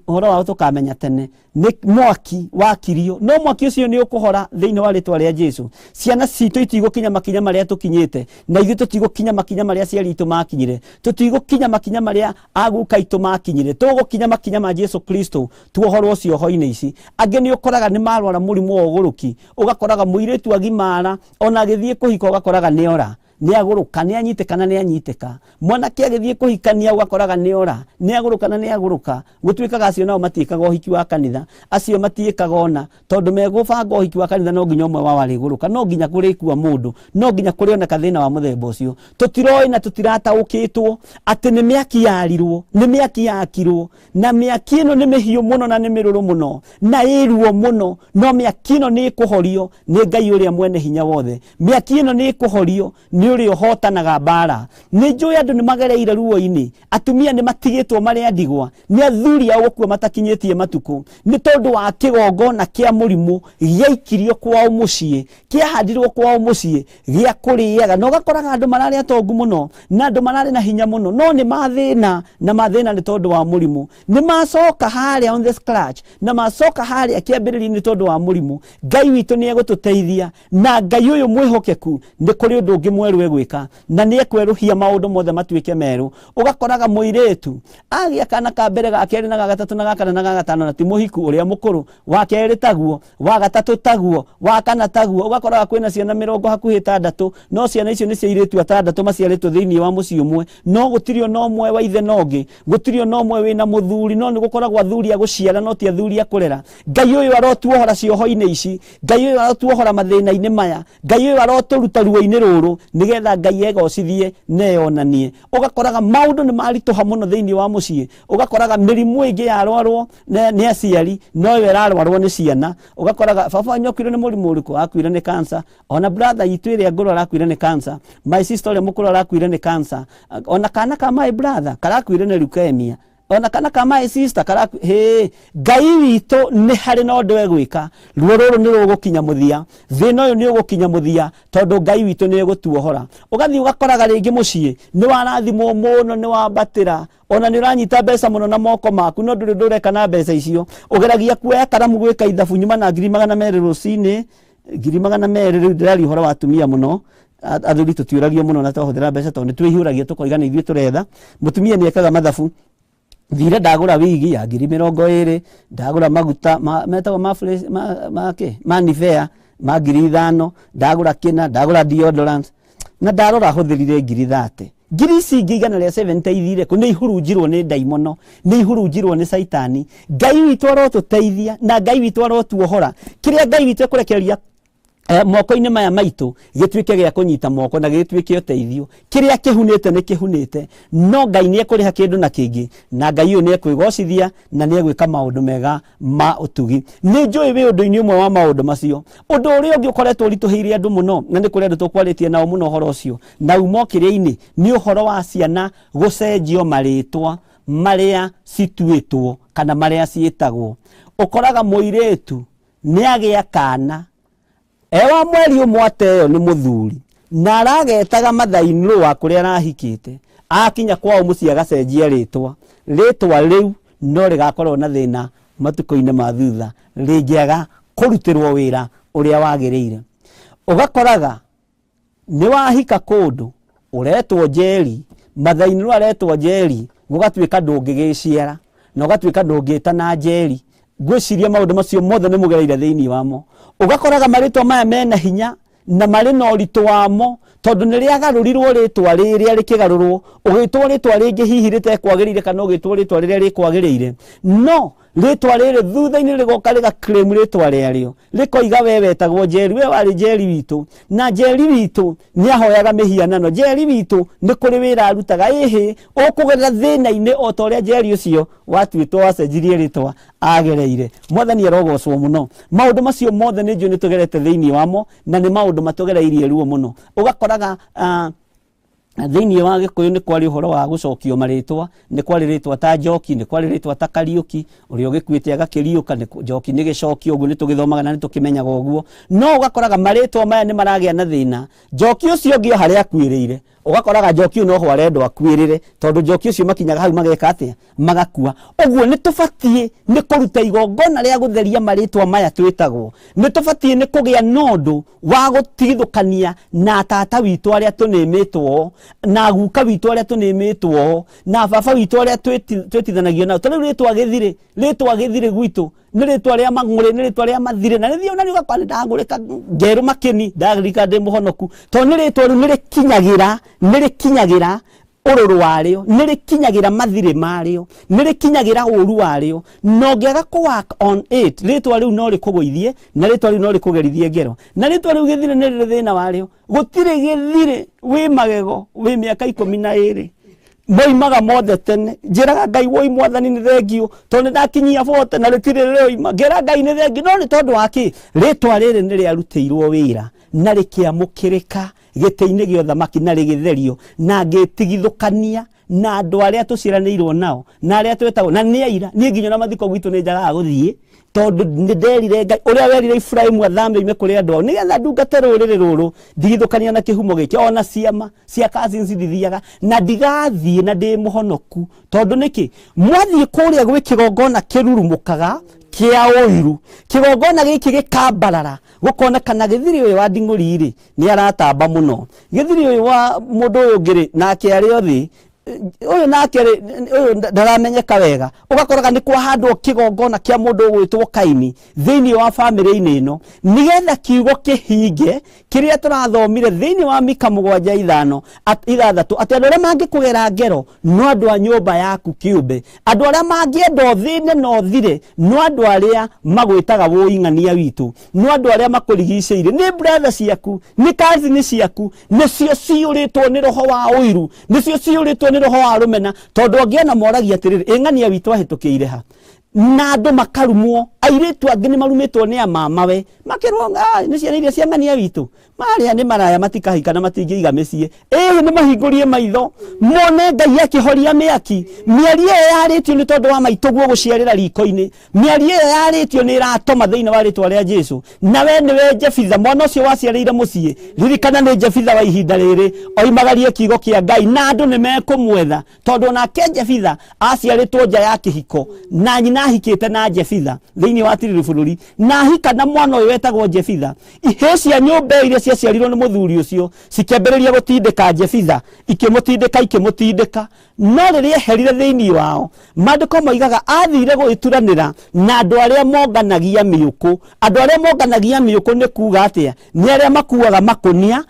S8: ũhoro wao tũkamenya tene. Nĩ mwaki wakirio, no mwaki ũcio nĩ ũkũhora thĩinĩ wa rĩtwa rĩa Jesu. Ciana citũ itigũkinya makinya marĩa tũkinyĩte, na ithuĩ tũtigũkinya makinya marĩa aciari aitũ makinyire, tũtigũkinya makinya marĩa aguka aitũ makinyire, tũgũkinya makinya ma Jesu Kristo tuohorwo cioho-inĩ ici. Angĩ nĩ ũkoraga nĩ marwara mũrimũ wa ũgũrũki, ũgakoraga mũirĩtu agimara ona agĩthiĩ kũhika ũgakoraga nĩ ora, nĩ agũrũka, nĩ anyitĩka na nĩ anyitĩka. Mwanake agĩthiĩ kũhikania ũgakoraga nĩ ora, nĩ agũrũka na nĩ agũrũka. Gũtuĩkaga acio nao matiĩkaga ũhiki wa kanitha, acio matiĩkaga ona, tondũ megũbanga ũhiki wa kanitha no nginya ũmwe wao arĩgũrũka, no nginya kũrĩkua mũndũ, no nginya kũrĩoneka thĩna wa mũthemba ũcio. Tũtiroĩ na tũtirataũkĩtwo atĩ nĩ mĩaki yarirwo, nĩ mĩaki yakirwo, na mĩaki ĩno nĩ mĩhiũ mũno na nĩ mĩrũrũ mũno na ĩruo mũno, no mĩaki ĩno nĩ ĩkũhorio nĩ Ngai ũrĩa mwene hinya wothe. Mĩaki ĩno nĩ ĩkũhorio nĩ ũrĩa ũhotanaga mbara. Nĩ njũĩ andũ nĩ magereire ruo-inĩ, atumia nĩ matigĩtwo marĩ a ndigwa, nĩ athuri ao gũkua matakinyĩtie matukũ, nĩ tondũ wa kĩgongona kĩa mũrimũ gĩaikirio kwao mũciĩ, kĩahandirwo kwao mũciĩ gĩa kũrĩaga. Na ũgakoraga andũ mararĩ atongu mũno na andũ mararĩ na hinya mũno, no nĩ mathĩna, na mathĩna nĩ tondũ wa mũrimũ. Nĩ macoka harĩa on the scratch, na macoka harĩa kĩambĩrĩria-inĩ nĩ tondũ wa mũrimũ. Ngai witũ nĩ egũtũteithia, na Ngai ũyũ mwĩhokeku nĩ kũrĩ ũndũ ũngĩ mwerũ egwĩka, na nĩ ekwerũhia maũndũ mothe matuĩke merũ. Ũgakoraga mũirĩtu agĩa kana ka mbere, ga kerĩ, na ga gatatũ, na ga kana, na ga gatano, na ti mũhiku, ũrĩa mũkũrũ, wa kerĩ taguo, wa gatatũ taguo, wa kana taguo. Ũgakoraga kwĩna ciana mĩrongo hakuhĩ 6, no ciana icio nĩ cia airĩtu 6 maciarĩtwo thĩinĩ wa mũciĩ ũmwe, no gũtirĩ ona ũmwe wa ithe na ũngĩ, gũtirĩ ona ũmwe wĩna mũthuri, no nĩ gũkoragwo athuri a gũciara no ti athuri a kũrera. Ngai ũyũ arotuohora cioho-inĩ ici, Ngai ũyũ arotuohora mathĩna-inĩ maya, Ngai ũyũ arotũruta ruo-inĩ rũrũ, nĩgetha Ngai egocithie na eyonanie. Ũgakoraga maũndũ nĩ maritũha mũno thĩinĩ wa mũciĩ, ũgakoraga mĩrimũ ĩngĩ yarwarwo nĩ aciari no ĩyo ĩrarwarwo nĩ ciana. Ũgakoraga baba wanyu akuire nĩ mũrimũ ũrĩkũ? Akuire nĩ cancer. Ona brother itũ ĩrĩa ngũrũ arakuire nĩ cancer, my sister ũrĩa mũkũrũ arakuire nĩ cancer, ona kana ka my brother karakuire nĩ leukemia, ona kana ka my sister karaku-, hĩ, Ngai witũ nĩ harĩ na ũndũ egwĩka. Ruo rũrũ nĩ rũgũkinya mũthia, thĩna ũyũ nĩ ũgũkinya mũthia, tondũ Ngai witũ nĩ egũtuohora. Ũgathiĩ ũgakoraga rĩngĩ mũciĩ nĩ warathimwo mũno, nĩ wambatĩra, ona nĩ ũranyita mbeca mũno na moko maku, no ndũrĩ ũndũ ũreka na mbeca icio. Ũgeragia kuoya karamu gwĩka ithabu, nyuma na ngiri magana merĩ rũcinĩ, ngiri magana merĩ. Rĩu ndĩraria ũhoro wa atumia mũno, athuri tũtiũragio mũno na twahũthĩra mbeca, tondũ nĩ twĩhiũragia tũkoiga nĩ ithuĩ tũretha. Mũtumia nĩ ekaga mathabu, thire ndagũra wigi ya ngiri mĩrongo ĩrĩ, ndagũra maguta metagwo ma fresh, ma kĩ? Ma Nivea ma ngiri 5, ndagũra kĩna, ndagũra deodorant, na ndarora hũthĩrire ngiri 30. Ngiri ici ingĩ igana rĩa 70 ithire kũ? Nĩ ihurunjirwo nĩ ndaimono, nĩ ihurunjirwo nĩ caitani. Ngai witũ arotũteithia na Ngai witũ arotuohora. Kĩrĩa Ngai witũ ekũrekereria moko-inĩ maya maitũ gĩtuĩke gĩa kũnyita moko na gĩtuĩke ũteithio. Kĩrĩa kĩhunĩte nĩ kĩhunĩte, no Ngai nĩ ekũrĩha kĩndũ na kĩngĩ, na Ngai ũyũ nĩ ekwĩgocithia na nĩ egwĩka maũndũ mega ma ũtugi. Nĩ njũĩ wĩ ũndũ-inĩ ũmwe wa maũndũ macio. Ũndũ ũrĩa ũngĩ ũkoretwo ũritũhĩire andũ mũno, na nĩ kũrĩ andũ tũkwarĩtie nao mũno ũhoro ũcio, na uma kĩrĩa-inĩ, nĩ ũhoro wa ciana gũcenjio marĩtwa marĩa cituĩtwo kana marĩa ciĩtagwo. Ũkoraga mũirĩtu nĩ agĩa kana e wa mweri ũmwe ateo nĩ mũthuri, na aragetaga mother-in-law wa kũrĩa arahikĩte, akinya kwao mũciĩ agacenjia rĩtwa. Rĩtwa rĩu no rĩgakorwo na thĩna matukũ-inĩ ma thutha, rĩngĩaga kũrutĩrwo wĩra ũrĩa wagĩrĩire.
S9: Ũgakoraga nĩ wahika kũndũ ũretwo Njeri, mathainĩ aretwo Njeri, gũgatuĩka ndũngĩgĩciara na ũgatuĩka ndũngĩtana Njeri. Ngwĩciria maũndũ macio mothe nĩ mũgereire thĩinĩ wamo. Ũgakoraga marĩtwa maya mena hinya na marĩ na ũritũ wamo, tondũ nĩ rĩagarũrirwo rĩtwa rĩrĩa rĩkĩgarũrwo, ũgĩtwo rĩtwa rĩngĩ hihi rĩtekwagĩrĩire kana ũgĩtwo rĩtwa rĩrĩa rĩkwagĩrĩire. No rĩtwa rĩrĩ thutha-inĩ rĩgoka rĩga claim rĩtwa rĩarĩo, rĩkoiga we wetagwo Njeri, we warĩ Njeri witũ, na Njeri witũ nĩ ahoyaga mĩhianano, Njeri witũ nĩ kũrĩ wĩra arutaga. Ĩhĩ, ũkũgerera thĩna-inĩ o ta ũrĩa Njeri ũcio watuĩtwo wacenjirie rĩtwa agereire. Mwathani arogocwo mũno. Maũndũ macio mothe nĩ njũĩ nĩ tũgerete thĩinĩ wamo, na nĩ maũndũ matũgereirie ruo mũno. Ũgakoraga thĩinĩ wa Gĩkũyũ nĩ kwarĩ ũhoro wa gũcokio marĩtwa, nĩ kwarĩ rĩtwa ta Njoki, nĩ kwarĩ rĩtwa ta Kariũki, ũrĩa ũgĩkuĩte agakĩriũka, nĩ Njoki nĩ gĩcokio, ũguo nĩ tũgĩthomaga na nĩ tũkĩmenyaga ũguo. No ũgakoraga marĩtwa maya nĩ maragĩa na thĩna. Njoki ũcio ũngĩ o harĩa akuĩrĩire, ũgakoraga Njoki ũyũ noho arendwo akuĩrĩre, tondũ Njoki ũcio makinyaga hau mageka atĩa? Magakua. Ũguo nĩ tũbatiĩ nĩ kũruta igongona rĩa gũtheria marĩtwa maya twĩtagwo. Nĩ tũbatiĩ nĩ kũgĩa na ũndũ wa gũtigithũkania na tata witũ arĩa tũnĩmĩtwo, na guka witũ arĩa tũnĩmĩtwo, na baba witũ arĩa twĩtithanagio nao. Ta rĩu rĩtwa Gĩthirĩ, rĩtwa Gĩthirĩ gwitũ nĩ rĩtwa rĩa mang'ũrĩ, nĩ rĩtwa rĩa mathirĩ, na rĩthiĩ ona rĩu nĩ ndang'ũrĩka ngerũ makĩni, ndaririkana ndĩ mũhonoku, tondũ nĩ rĩtwa rĩu nĩ rĩkinyagĩra ũrũrũ warĩo, nĩ rĩkinyagĩra mathirĩ marĩo, nĩ rĩkinyagĩra ũru warĩo, na ũngĩaga kũ work on it, rĩtwa rĩu no rĩkũgũithie, na rĩtwa rĩu no rĩkũgerithie ngero, na rĩtwa rĩu Gĩthirĩ nĩ rĩrĩ thĩna warĩo. Gũtirĩ Gĩthirĩ wĩ magego wĩ mĩaka 12, moimaga mothe tene. Njĩraga Ngai, woi Mwathani nĩ thengiũ, tondũ nĩ ndakinyia bote na rĩtirĩ rĩoima. Ngera Ngai nĩ thengiũ, no nĩ tondũ wa kĩ? Rĩtwa rĩrĩ nĩ rĩarutĩirwo wĩra na rĩkĩamũkĩrĩka gĩtĩ-inĩ gĩa ũthamaki na rĩgĩtherio, na ngĩtigithũkania na andũ arĩa tũciaranĩirwo nao na arĩa twetagwo na nĩ aira. Niĩ nginya na mathiko gwitũ nĩ njagaga gũthiĩ, tondũ nĩ nderire Ngai ũrĩa werire Iburahĩmu athame oime kũrĩ andũ ao nĩgetha ndungate rũrĩrĩ rũrũ, ndigithũkania na kĩhumo gĩkĩ. Ona ciama cia cousins ndithiaga na ndigathiĩ, na ndĩ mũhonoku. Tondũ nĩkĩ? Mwathiĩ kũrĩa gwĩ kĩgongona kĩrurumũkaga kĩa ũiru, kĩgongona gĩkĩ gĩkambarara, gũkonekana Gĩthirĩ ũyũ wa Nding'ũri rĩ nĩ aratamba mũno, Gĩthirĩ ũyũ wa mũndũ ũyũ ũngĩ rĩ nake arĩ o thĩ, ũyũ nake rĩ ũyũ ndaramenyeka wega. Ũgakoraga nĩ kwahandwo kĩgongona kĩa mũndũ ũgwĩtwo Kaini thĩinĩ wa bamĩrĩ-inĩ ĩno, nĩgetha kiugo kĩhinge kĩrĩa tũrathomire thĩinĩ wa Mika 7:5 6, atĩ andũ arĩa mangĩkũgera ngero no andũ a nyũmba yaku kĩũmbe, andũ arĩa mangĩenda ũthĩne na ũthire no andũ arĩa magwĩtaga wũing'ania witũ, no andũ arĩa makũrigicĩirie, nĩ brother ciaku, nĩ cousin ciaku, nĩcio ciyũrĩtwo nĩ roho wa ũiru, nĩcio ciyũrĩtwo nĩ roho wa rũmena. Tondũ angĩona moragia atĩrĩrĩ, ĩng'ania witũ ahĩtũkĩire ha? Na andũ makarumwo, airĩtu angĩ nĩ marumĩtwo nĩ amamawe, makĩrwo nĩ ciana iria cia ng'ania witũ, marĩa nĩ maraya, matikahika na matingĩiga mĩciĩ. Ĩĩ, nĩ mahingũrie maitho mone Ngai akĩhoria mĩaki. Mĩario ĩyo yarĩtio nĩ tondũ wa maitũguo gũciarĩra riko-inĩ, mĩario ĩyo yarĩtio nĩ ĩratoma thĩinĩ wa rĩtwa rĩa Jesu. Na we nĩwe Jefitha, mwana ũcio waciarĩire mũciĩ, ririkana nĩ Jefitha wa ihinda rĩrĩ, oimagarie kiugo kĩa Ngai na andũ nĩ mekũmwetha, tondũ onake Jefitha aciarĩtwo nja ya kĩhiko na nyina ahikĩte na Jefitha thĩinĩ wa tiriri bũrũri, na ahika na mwana ũyũ wetagwo Jefitha. Ihĩĩ cia nyũmba iria ciaciarirwo nĩ mũthuri ũcio cikĩambĩrĩria gũtindĩka Jefitha, ikĩmũtindĩka, ikĩmũtindĩka, no rĩrĩa eherire thĩinĩ wao, maandĩko moigaga athire gũgĩturanĩra na andũ arĩa monganagia mĩũkũ. Andũ arĩa monganagia mĩũkũ nĩ kuga atĩa? Nĩ arĩa makuaga makũnia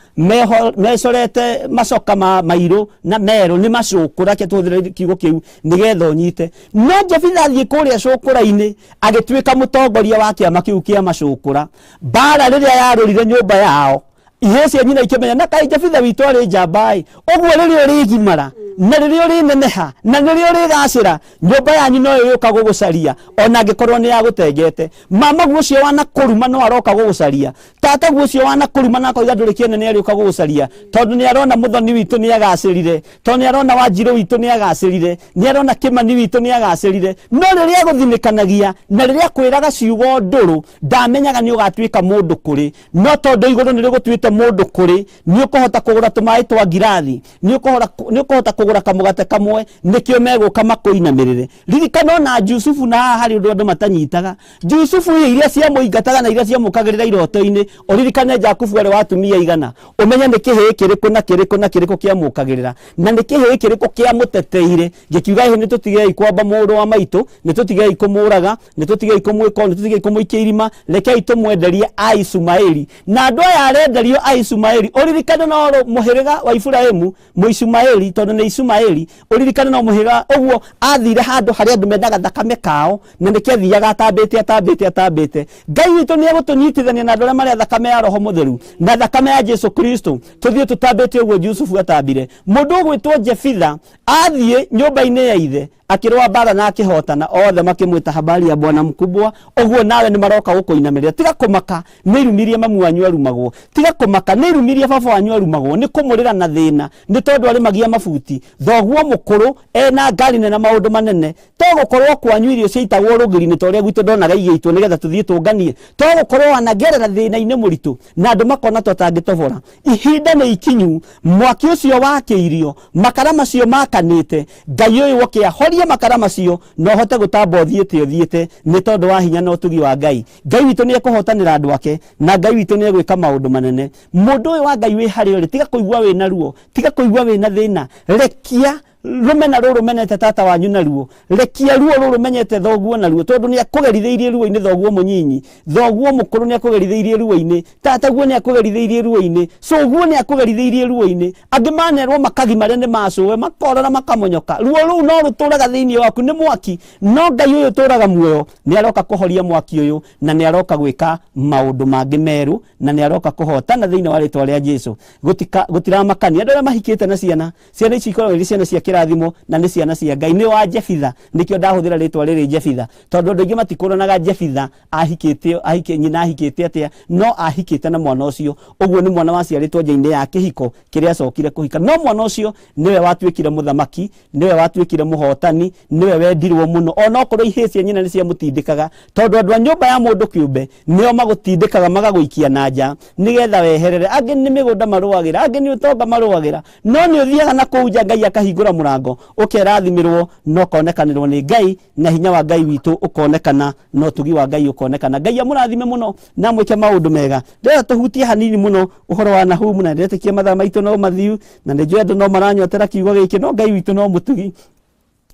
S9: mecorete macoka ma mairũ na merũ, nĩ macũkũra, reke tũhũthĩre kiugo kĩu nĩgetha ũnyite. No Jefitha athiĩ kũrĩa cũkũra-inĩ agĩtuĩka mũtongoria wa kĩama kĩu kĩa macũkũra. Mbara rĩrĩa yarũrire nyũmba yao, ihĩĩ cia nyina ikĩmenya na kaĩ Jefitha witũ arĩ njamba ĩ. Ũguo rĩrĩa ũrĩgimara na rĩrĩa ũrĩneneha na rĩrĩa ũrĩgacĩra, nyũmba yanyu no ĩrĩũka gũgũcaria ona angĩkorwo nĩ yagũtengete. Mamaguo ũcio wanakũruma no aroka gũgũcaria, tataguo ũcio wanakũruma na akoiga ndũrĩ kĩene nĩ arĩũka gũgũcaria, tondũ nĩ arona mũthoni witũ nĩ agacĩrire, tondũ nĩ arona wanjirũ witũ nĩ agacĩrire, nĩ arona kĩmani witũ nĩ agacĩrire. No rĩrĩa agũthinĩkanagia na rĩrĩa akwĩraga ciugo ndũrũ, ndamenyaga nĩ ũgatuĩka mũndũ kũrĩ. No tondũ igũrũ nĩ rĩgũtuĩte mũndũ kũrĩ, nĩ ũkũhota kũgũra tũmaĩ twa ngirathi, nĩ ũkũhota kũgũra kamũgate kamwe nĩkĩo megũka makũinamĩrĩre. Ririkana ona Jusufu, na haha harĩ ũndũ andũ matanyitaga. Jusufu iria ciamũingataga na iria ciamũkagĩrĩra iroto-inĩ, ũririkane Jakubu arĩ wa atumia igana, ũmenye nĩ kĩhĩĩ kĩrĩkũ na kĩrĩkũ na kĩrĩkũ kĩamũkagĩrĩra na nĩ kĩhĩĩ kĩrĩkũ kĩamũteteire, gĩkiuga ĩhĩ nĩ tũtigei kwamba mũrũ wa maitũ, nĩ tũtigei kũmũraga, nĩ tũtigei kũmwĩka, nĩ tũtigei kũmũikia irima, rekei tũmwenderie Aisumaeli. Na andũ aya arenderio Aisumaeli, ũririkane no mũhĩrĩga wa Iburahĩmu, Mũisumaeli, tondũ nĩ Isumaeli, ũririkane no mũhĩrĩga ũguo athire handũ harĩa andũ mendaga thakame kao, na nĩkĩo athiaga atambĩte atambĩte atambĩte. Ngai witũ nĩ egũtũnyitithania na andũ arĩa marĩa thakame ya Roho Mũtheru na thakame ya Jesu Kristo, tũthiĩ tũtambĩte ũguo Jusufu atambire. Mũndũ ũgwĩtwo Jefitha athiĩ nyũmba-inĩ ya ithe akĩrũa mbara na akĩhotana, othe makĩmwĩta habari ya bwana mkubwa. Ũguo nawe nĩ maroka gũkũinamĩrĩra. Tiga kũmaka nĩ irumirie mamu wanyu arumagwo, tiga kũmaka nĩ irumirie baba wanyu arumagwo, nĩ kũmũrĩra na thĩna nĩ tondũ arĩ magia mabuti, thoguo mũkũrũ ena ngari nene na maũndũ manene. To gũkorwo kwanyu irio ciaitagwo rũgiri-inĩ ta ũrĩa gwitũ ndonaga igĩitwo nĩgetha tũthiĩ tũnganie, to gũkorwo wanagerera thĩna-inĩ mũritũ na andũ makona ta ũtangĩtobora. Ihinda nĩ ikinyu, mwaki ũcio wakĩirio, makara macio makanĩte, Ngai ũyũ woke ahorie makara macio na ũhote gũtamba ũthiĩte ũthiĩte nĩ tondũ wa hinya na ũtugi wa Ngai. Ngai witũ nĩ ekũhotanĩra andũ ake na Ngai witũ nĩ egwĩka maũndũ manene. Mũndũ ũyũ wa Ngai wĩ harĩa ũrĩ, tiga kũigua wĩna ruo, tiga kũigua wĩna thĩna, rekia rũmena rũrũ menete tata wanyu naruo, rekia ruo rũrũ menyete thoguo naruo, tondũ nĩ akũgerithĩirie ruo-inĩ thoguo mũnyinyi, thoguo mũkũrũ nĩ akũgerithĩirie ruo-inĩ, tataguo nĩ akũgerithĩirie ruo-inĩ, cũguo nĩ akũgerithĩirie ruo-inĩ. Angĩ manerwo makagimare nĩ macũwe, makorora makamonyoka. Ruo rũu no rũtũraga thĩinĩ waku, nĩ mwaki, no Ngai ũyũ ũtũraga muoyo nĩ aroka kũhoria mwaki ũyũ, na nĩ aroka gwĩka maũndũ mangĩ merũ, na nĩ aroka kũhotana thĩinĩ wa rĩtwa rĩa Jesu. Gũtiramakania andũ arĩa mahikĩte na ciana, ciana ici ikoragwo irĩ ciana cia kĩrathimo na nĩ ciana cia Ngai. Nĩ wa Jefitha, nĩkĩo ndahũthĩra rĩtwa rĩrĩ Jefitha, tondũ andũ aingĩ matikũranaga Jefitha ahikĩte, nyina ahikĩte atĩa, no ahikĩte na mwana ũcio. Ũguo nĩ mwana waciarĩtwo nja-inĩ ya kĩhiko kĩrĩa acokire kũhika, no mwana ũcio nĩwe watuĩkire mũthamaki, nĩwe watuĩkire mũhotani, nĩwe wendirwo mũno, onokorwo ihĩĩ cia nyina nĩ ciamũtindĩkaga, tondũ andũ a nyũmba ya mũndũ kĩũmbe nĩo magũtindĩkaga magagũikia na nja nĩgetha weherere. Angĩ nĩ mĩgũnda marũagĩra, angĩ nĩ ũtonga marũagĩra, no nĩ ũthiaga na kũu nja, Ngai akahingũra mũrango, ũkerathimĩrwo na ũkonekanĩrwo nĩ Ngai, na hinya wa Ngai witũ ũkonekana, na ũtugi wa Ngai ũkonekana. Ngai amũrathime mũno na amwĩke maũndũ mega. Ndĩrenda tũhutie hanini mũno ũhoro wa Nahumu, na ndĩretĩkia mathaa maitũ no mathiu, na nĩ njũĩ andũ no maranyotera kiugo gĩkĩ, no Ngai witũ no mũtugi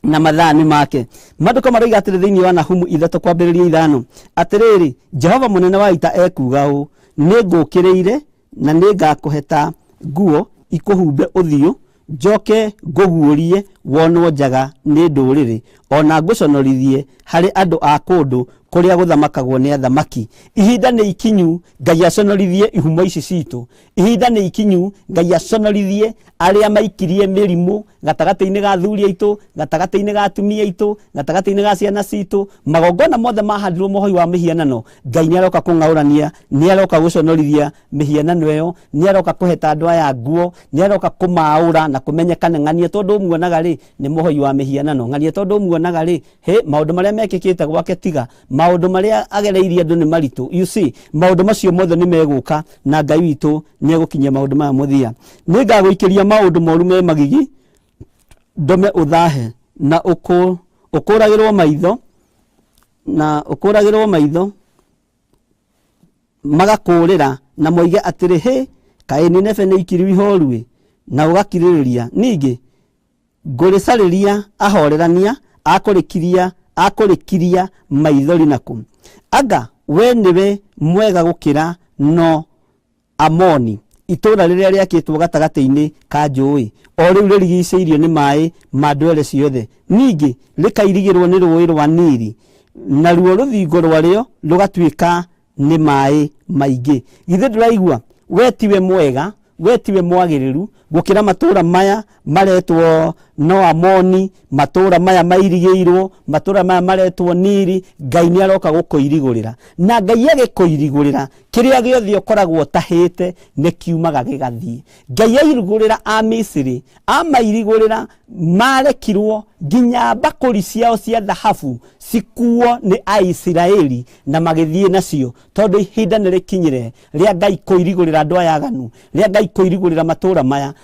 S9: na mathaa nĩ make. Maandĩko maroiga atĩrĩ thĩinĩ wa Nahumu 3 kwambĩrĩria 5, atĩrĩrĩ, Jehova mũnene wa ita ekuuga ũũ, nĩ ngũũkĩrĩire na nĩ ngakũheta nguo ikũhumbe ũthiũ, njoke ngũguũrie wonwo njaga nĩ ndũrĩrĩ, o na ngũconorithie harĩ andũ a kũndũ kũrĩa gũthamakagwo nĩ athamaki. Ihinda nĩ ikinyu Ngai aconorithie ihumo ici citũ. Ihinda nĩ ikinyu Ngai aconorithie arĩa maikirie mĩrimũ gatagatĩ-inĩ ga athuri aitũ, gatagatĩ-inĩ ga atumia aitũ, gatagatĩ-inĩ ga ciana citũ. Magongona mothe mahandirwo mohoi wa mĩhianano, Ngai nĩ aroka kũng'aũrania, nĩ aroka gũconorithia mĩhianano ĩyo, nĩ aroka kũheta andũ aya nguo, nĩ aroka kũmaũra na kũmenyekane ng'ania tondũ ũmuonaga rĩ nĩ mũhoi wa mĩhianano, ng'ania tondũ ũmuonaga rĩ he maũndũ marĩa mekĩkĩte gwake tiga, maũndũ marĩa agereirie andũ nĩ maritũ. You see, maũndũ macio mothe nĩ megũka na Ngai witũ nĩ egũkinyia maũndũ maya mũthia. Nĩ ngagũikĩria maũndũ moru me magigi, ndũme ũthahe na ũkũragĩrwo maitho, na ũkũragĩrwo maitho magakũrĩra na moige atĩrĩ, hĩ, kaĩ Nineve nĩ ikiru ihoru-ĩ, na ũgakirĩrĩria. Ningĩ ngũrĩcarĩria ahorerania akũrĩkiria maithori nakũ. Anga we nĩwe mwega gũkĩra no Amoni, itũũra rĩrĩa rĩakĩtwo gatagatĩ-inĩ ka njũũĩ, o rĩu rĩrigiicĩirio nĩ maaĩ ma ndwere ciothe, ningĩ rĩkairigĩrwo nĩ rũũĩ rwa Nili, naruo rũthingo rwarĩo rũgatuĩka nĩ maaĩ maingĩ. Githĩ ndũraigua? We tiwe mwega, we tiwe mwagĩrĩru gũkĩra matũũra maya maretwo no Amoni, matũũra maya mairigĩirwo, matũũra maya maretwo Nili. Ngai nĩ aroka gũkũirigũrĩra, na Ngai agĩkũirigũrĩra kĩrĩa gĩothe ũkoragwo ũtahĩte nĩ kiumaga gĩgathiĩ. Ngai airigũrĩra a Misiri, amairigũrĩra marekirwo nginya mbakũri ciao cia thahabu cikuo nĩ Aisiraeli na magĩthiĩ nacio, tondũ ihinda nĩ rĩkinyire rĩa Ngai kũirigũrĩra andũ aya aganu, rĩa Ngai kũirigũrĩra matũũra maya.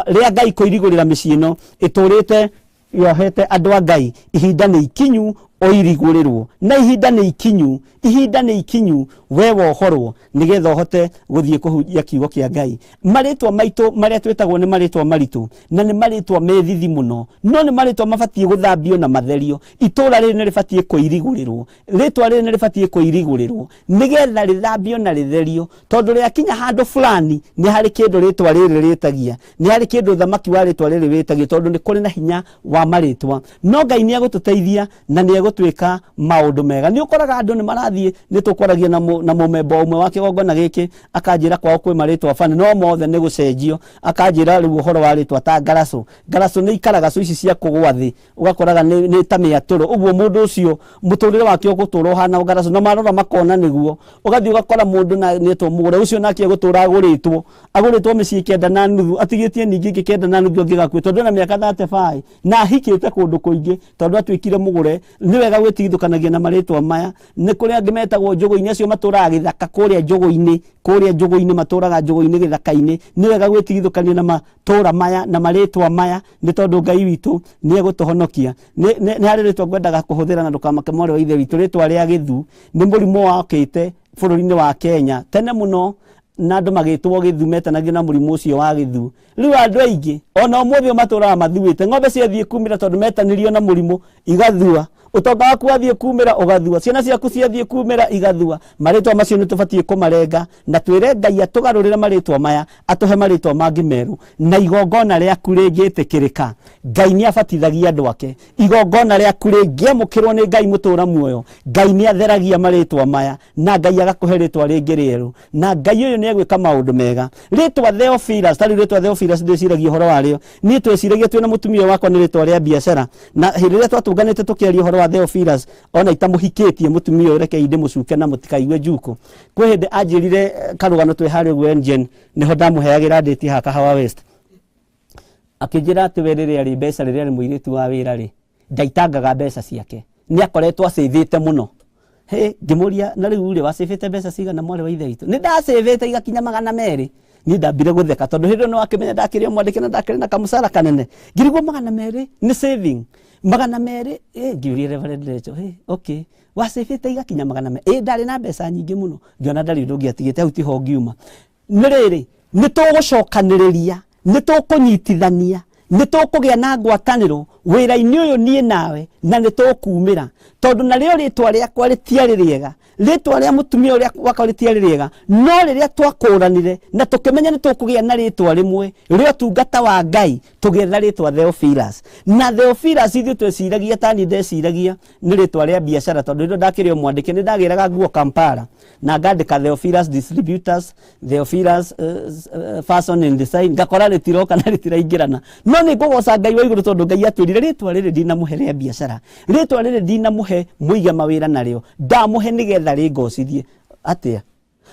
S9: Rĩa Ngai kũirigũrĩra mĩciĩ ĩno ĩtũrĩte yohete andũ a Ngai. Ihinda nĩ ikinyu ũirigũrĩrwo, na ihinda nĩ ikinyu, ihinda nĩ ikinyu we wohorwo nĩgetha ũhote gũthiĩ kũhunjia kiugo kĩa Ngai. Marĩtwa maitũ marĩa twĩtagwo nĩ marĩtwa maritũ na nĩ marĩtwa me thithi mũno, no nĩ marĩtwa mabatiĩ gũthambio na matherio. Itũra rĩrĩ nĩ rĩbatiĩ kũirigũrĩrwo, rĩtwa rĩrĩ nĩ rĩbatiĩ kũirigũrĩrwo nĩgetha rĩthambio na rĩtherio, tondũ rĩakinya handũ fulani nĩ harĩ kĩndũ rĩtwa rĩrĩ rĩtagia, nĩ harĩ kĩndũ ũthamaki wa rĩtwa rĩrĩ wĩtagio, tondũ nĩ kũrĩ na hinya wa marĩtwa. No Ngai nĩ egũtũteithia na nĩ egũtwĩka maũndũ mega. Nĩ ũkoraga andũ nĩ marathiĩ, nĩ tũkwaragia na mũmemba ũmwe wa kĩgongona gĩkĩ, akanjĩra kwao kwĩ marĩtwa bani, no mothe nĩ gũcenjio. Akanjĩra rĩu ũhoro wa rĩtwa ta ngaracũ. Ngaracũ nĩ ikaragacũ ici cia kũgũa thĩ, ũgakoraga nĩ ta mĩatũrũ ũguo. Mũndũ ũcio mũtũrĩre wake ũgũtũra ũhana ngaracũ, na marora makona nĩguo. Ũgathiĩ ũgakora mũndũ na nĩetwo mũgũre ũcio, nake egũtũra agũrĩtwo, agũrĩtwo mĩciĩ 9.5, atigĩtie ningĩ ĩngĩ 9.5 angĩgakue, tondũ ena mĩaka 35 na ahikĩte kũndũ kũingĩ, tondũ atuĩkire mũgũre. Nĩ wega gwĩtigithũkanagia na marĩtwa maya. Nĩ kũrĩ angĩ metagwo njũgũ-inĩ, acio matũraga gĩthaka kũrĩa njũgũ-inĩ, kũrĩa njũgũ-inĩ matũraga njũgũ-inĩ gĩthaka-inĩ. Nĩ wega gwĩtigithũkania na matũra maya na marĩtwa maya, nĩ tondũ Ngai witũ nĩ egũtũhonokia. Nĩ harĩ rĩtwa ngwendaga kũhũthĩra na ndũkamake mwarĩ wa ithe witũ, rĩtwa rĩa gĩthu. Nĩ mũrimũ wakĩte bũrũri-inĩ wa Kenya tene mũno, na andũ magĩtwo gĩthu, metanagio na mũrimũ ũcio wa gĩthu. Rĩu andũ aingĩ ona ũmũthĩ ũyũ matũraga mathuĩte. Ng'ombe ciathiĩ kumĩra, tondũ metanirio na mũrimũ, igathua. Ũtonga waku wathiĩ kumĩra, ũgathua. Ciana ciaku ciathiĩ kumĩra, igathua. Marĩtwa macio nĩ tũbatiĩ kũmarenga na twĩre Ngai atũgarũrĩre marĩtwa maya, atũhe marĩtwa mangĩ merũ. Na igongona rĩaku rĩngĩtĩkĩrĩka, Ngai nĩ abatithagia andũ ake. Igongona rĩaku rĩngĩamũkĩrwo nĩ Ngai mũtũra muoyo, Ngai nĩ atheragia marĩtwa maya na Ngai agakũhe rĩtwa rĩngĩ rĩerũ, na Ngai ũyũ nĩ egwĩka maũndũ mega. Rĩtwa Theophilus, tarĩu rĩtwa Theophilus ndĩciragia ũhoro warĩo. Niĩ tweciragia twĩna mũtumia wakwa nĩ rĩtwa rĩa biacara, na hĩndĩ ĩrĩa twatũnganĩte tũkĩaria ũhoro wa Theophilus, ona itamũhikĩtie mũtumia ũyũ, rekei ndĩmũcuke na mũtikaigue njuko. Kwĩ hĩndĩ anjĩrire karũgano twĩ harĩa ũguo Engen, nĩho ndamũheagĩra ndĩti haha Kahawa West, akĩnjĩra atĩ we rĩrĩa arĩ mbeca, rĩrĩa arĩ mũirĩtu wa wĩra rĩ, ndaitangaga mbeca ciake, nĩ akoretwo acĩvĩte mũno. He ngĩmũria, na rĩu rĩ, wacĩvĩte mbeca cigana, mwarĩ wa ithe witũ? Nĩ ndacĩvĩte igakinya 200. Niĩ ndambire gũtheka, tondũ hĩndĩ ĩyo nĩ wakĩmenya ndakĩrĩ o mwandĩke na ndakĩrĩ na kamũcara kanene. Ngĩrigwo 200 nĩ saving 200. Ngĩũria Reverend Rachel, hey, okay, wacĩvĩte igakinya 200? Ĩ, ndarĩ na mbeca nyingĩ mũno. Ngĩona ndarĩ ũndũ ũngĩ atigĩte hau, tiho ngiuma. Nĩ rĩrĩ, nĩ tũgũcokanĩrĩria, nĩ tũkũnyitithania, nĩ tũkũgĩa na ngwatanĩro wĩra-inĩ ũyũ niĩ nawe, na nĩ tũkumĩra, tondũ narĩo rĩtwa rĩakwa rĩtiarĩ rĩega, rĩtwa rĩa mũtumia ũrĩa wakwa rĩtiarĩ rĩega, no rĩrĩa twakũranire na tũkĩmenya nĩ tũkũgĩa na rĩtwa rĩmwe rĩa ũtungata wa Ngai, tũgĩetha rĩtwa Theophilus. Na Theophilus ithuĩ tweciragia, tani ndeciragia nĩ rĩtwa rĩa biacara, tondũ rĩrĩa ndakĩrĩ o mwandĩke nĩ ndagĩraga nguo Kampala na ngandĩka Theophilus Distributors, Theophilus Fashion and Design, ngakora rĩtiroka na rĩtiraingĩrana. No nĩ ngũgoca Ngai wa igũrũ, tondũ Ngai atwĩrire rĩtwa rĩrĩ ndinamũhe rĩa biacara, rĩtwa rĩrĩ ndinamũhe mũige mawĩra narĩo, ndamũhe nĩgetha rĩngocithie. Atĩa?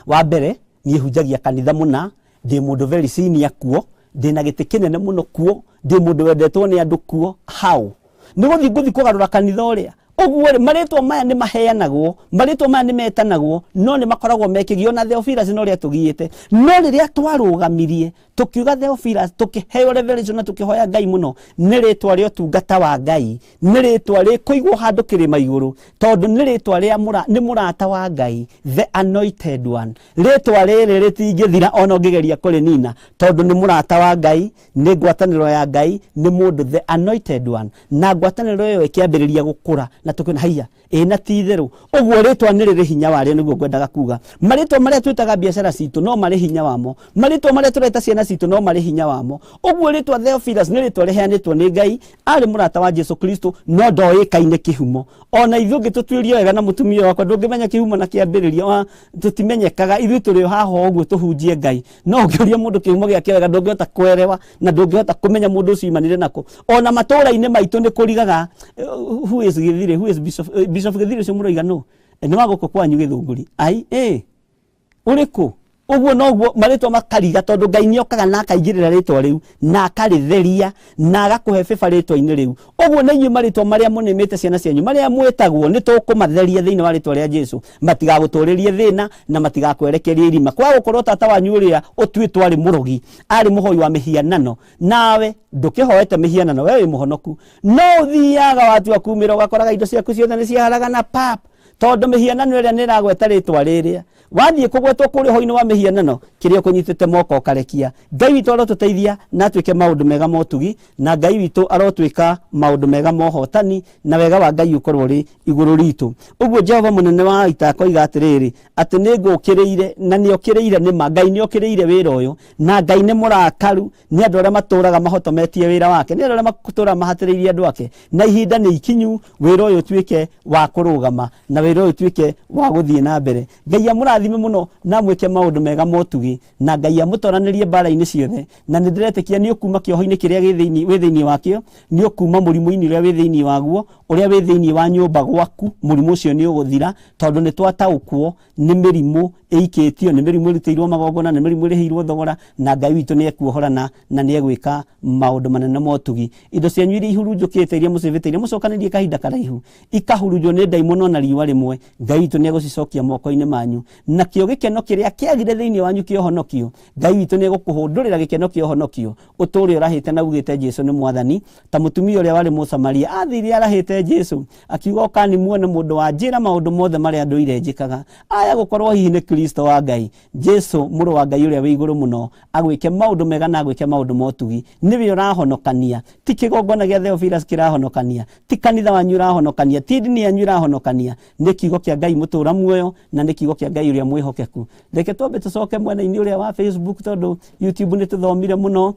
S9: Wa mbere, niĩ hunjagia kanitha mũna, ndĩ mũndũ very senior kuo, ndĩna gĩtĩ kĩnene mũno kuo, ndĩ mũndũ wendetwo nĩ andũ kuo. How nĩ gũthiĩ ngũthiĩ kũgarũra kanitha ũrĩa ũguo rĩ? Marĩtwa maya nĩ maheanagwo, marĩtwa maya nĩ metanagwo, no nĩ makoragwo mekĩgio na Theophilus no ũrĩa tũgiĩte. No rĩrĩa twarũgamirie tũkiuga Theophilus, tũkĩheo revelation na tũkĩhoya Ngai mũno, nĩ rĩtwa rĩa ũtungata wa Ngai, nĩ rĩtwa rĩkũigwo handũ kĩrĩma igũrũ, tondũ nĩ rĩtwa rĩa nĩ mũrata wa Ngai, the anointed one. Rĩtwa rĩrĩ rĩtingĩthira ona ũngĩgeria kũrĩnina, tondũ nĩ mũrata wa Ngai, nĩ ngwatanĩro ya Ngai, nĩ mũndũ the anointed one. Na ngwatanĩro ĩyo ĩkĩambĩrĩria gũkũra na tũkĩona haiya ĩ na ti itherũ ũguo rĩtwa nĩ rĩrĩ hinya warĩo. Nĩguo ngwendaga kuga, marĩtwa marĩa twĩtaga biacara citũ no marĩ hinya wamo, marĩtwa marĩa tũreta ciana citũ no marĩ hinya wamo. Ũguo rĩtwa Theophilus nĩ rĩtwa rĩheanĩtwo nĩ Ngai, arĩ mũrata wa Jesu Kristo, no ndoĩkaine kĩhumo. Ona ithuĩ ũngĩtũtuĩria wega na mũtumia wakwa, ndũngĩmenya kĩhumo na kĩambĩrĩria wa tũtimenyekaga. Ithuĩ tũrĩ o haha o ũguo tũhunjie Ngai, no ũngĩũria mũndũ kĩhumo gĩake wega, ndũngĩhota kwerewa na ndũngĩhota kũmenya mũndũ ũcio imanire nako. Ona matũũra-inĩ maitũ nĩ kũrigaga, who is Gĩthirĩ, who is Bishop, Bishop Gĩthirĩ ũcio mũroiga nũ? Nĩ wa gũkũ kwanyu Gĩthũngũri? Ai, ũrĩkũ? Ũguo noguo marĩtwa makariga, tondũ Ngai nĩ okaga na akaigĩrĩra rĩtwa rĩu na akarĩtheria na agakũhe bĩba rĩtwa-inĩ rĩu. Ũguo na inyuĩ marĩtwa marĩa mũnĩmĩte ciana cianyu, marĩa mwĩtagwo, nĩ tũkũmatheria thĩinĩ wa rĩtwa rĩa Jesu, matigagũtũrĩrie thĩna na matigakwerekerie irima. Kwa gũkorwo tata wanyu ũrĩa ũtuĩtwo arĩ mũrogi, arĩ mũhoi wa mĩhianano, nawe ndũkĩhoete mĩhianano, we wĩ mũhonoku, no ũthiaga watua kumĩra ũgakoraga indo ciaku ciothe nĩ ciaharagana pap, tondũ mĩhianano ĩrĩa nĩ ĩragweta rĩtwa rĩrĩa wathiĩ kũgwetwo kũrĩa ũhoro-inĩ wa mĩhianano, kĩrĩa ũkũnyitĩte moko ũkarekia. Ngai witũ arotũteithia na atuĩke maũndũ mega ma ũtugi, na Ngai witũ arotwĩka maũndũ mega ma ũhotani, na wega wa Ngai ũkorwo ũrĩ igũrũ ritũ. Ũguo Jehova mũnene wa ita akoiga atĩrĩrĩ, atĩ nĩ ngũkĩrĩire, na nĩ okĩrĩire nĩ ma. Ngai nĩ okĩrĩire wĩra ũyũ, na Ngai nĩ mũrakaru nĩ andũ arĩa matũraga mahotometie wĩra wake, nĩ andũ arĩa matũraga mahatĩrĩirie andũ ake, na ihinda nĩ ikinyu wĩra ũyũ ũtuĩke wa kũrũgama na wĩra ũyũ ũtuĩke wa gũthiĩ na mbere. Ngai amũrathime mũno na amwĩke maũndũ mega ma ũtugi, na Ngai amũtoranĩrie mbara-inĩ ciothe, na nĩ ndĩretĩkia nĩ ũkuma kĩoho-inĩ kĩrĩa wĩ thĩinĩ wakĩo, nĩ ũkuma mũrimũ-inĩ ũrĩa wĩ thĩinĩ waguo, ũrĩa wĩ thĩinĩ wa nyũmba gwaku, mũrimũ ũcio nĩ ũgũthira, tondũ nĩ twataũkwo nĩ mĩrimũ ĩikĩtio, nĩ mĩrimũ ĩrutĩirwo magongona, nĩ mĩrimũ ĩrĩhĩirwo thogora, na Ngai witũ nĩ ekuohorana na nĩ egwĩka maũndũ manene ma ũtugi. Indo cianyu iria ihurunjũkĩte, iria mũcĩbĩte, iria mũcokanĩrie kahinda karaihu, ikahurunjwo nĩ ndaimono na riũa rĩmwe, Ngai witũ nĩ egũcicokia moko-inĩ manyu. Nakĩo gĩkeno kĩrĩa kĩagire thĩinĩ wanyu kĩa ũhonokio, Ngai witũ nĩ egũkũhũndũrĩra gĩkeno kĩa ũhonokio, ũtũũre ũrahĩte na ugĩte Jesu nĩ Mwathani, ta mũtumia ũrĩa warĩ Mũsamaria athire arahĩte Jesu, akiuga ũkani muone mũndũ wa njĩra maũndũ mothe marĩa ndũire njĩkaga, aya gũkorwo hihi nĩ Kristo wa Ngai. Jesu mũrũ wa Ngai ũrĩa wĩ igũrũ mũno agwĩke maũndũ mega na agwĩke maũndũ ma ũtugi. Nĩwe ũrahonokania, ti kĩgongona gĩa Theophilus kĩrahonokania, ti kanitha wanyu ũrahonokania, ti ndini yanyu ĩrahonokania, nĩ kiugo kĩa Ngai mũtũra muoyo na nĩ kiugo kĩa Ngai ũrĩa mwĩhokeku. Reke twambe tũcoke mwena-inĩ ũrĩa wa Facebook, tondũ YouTube nĩ tũthomire mũno.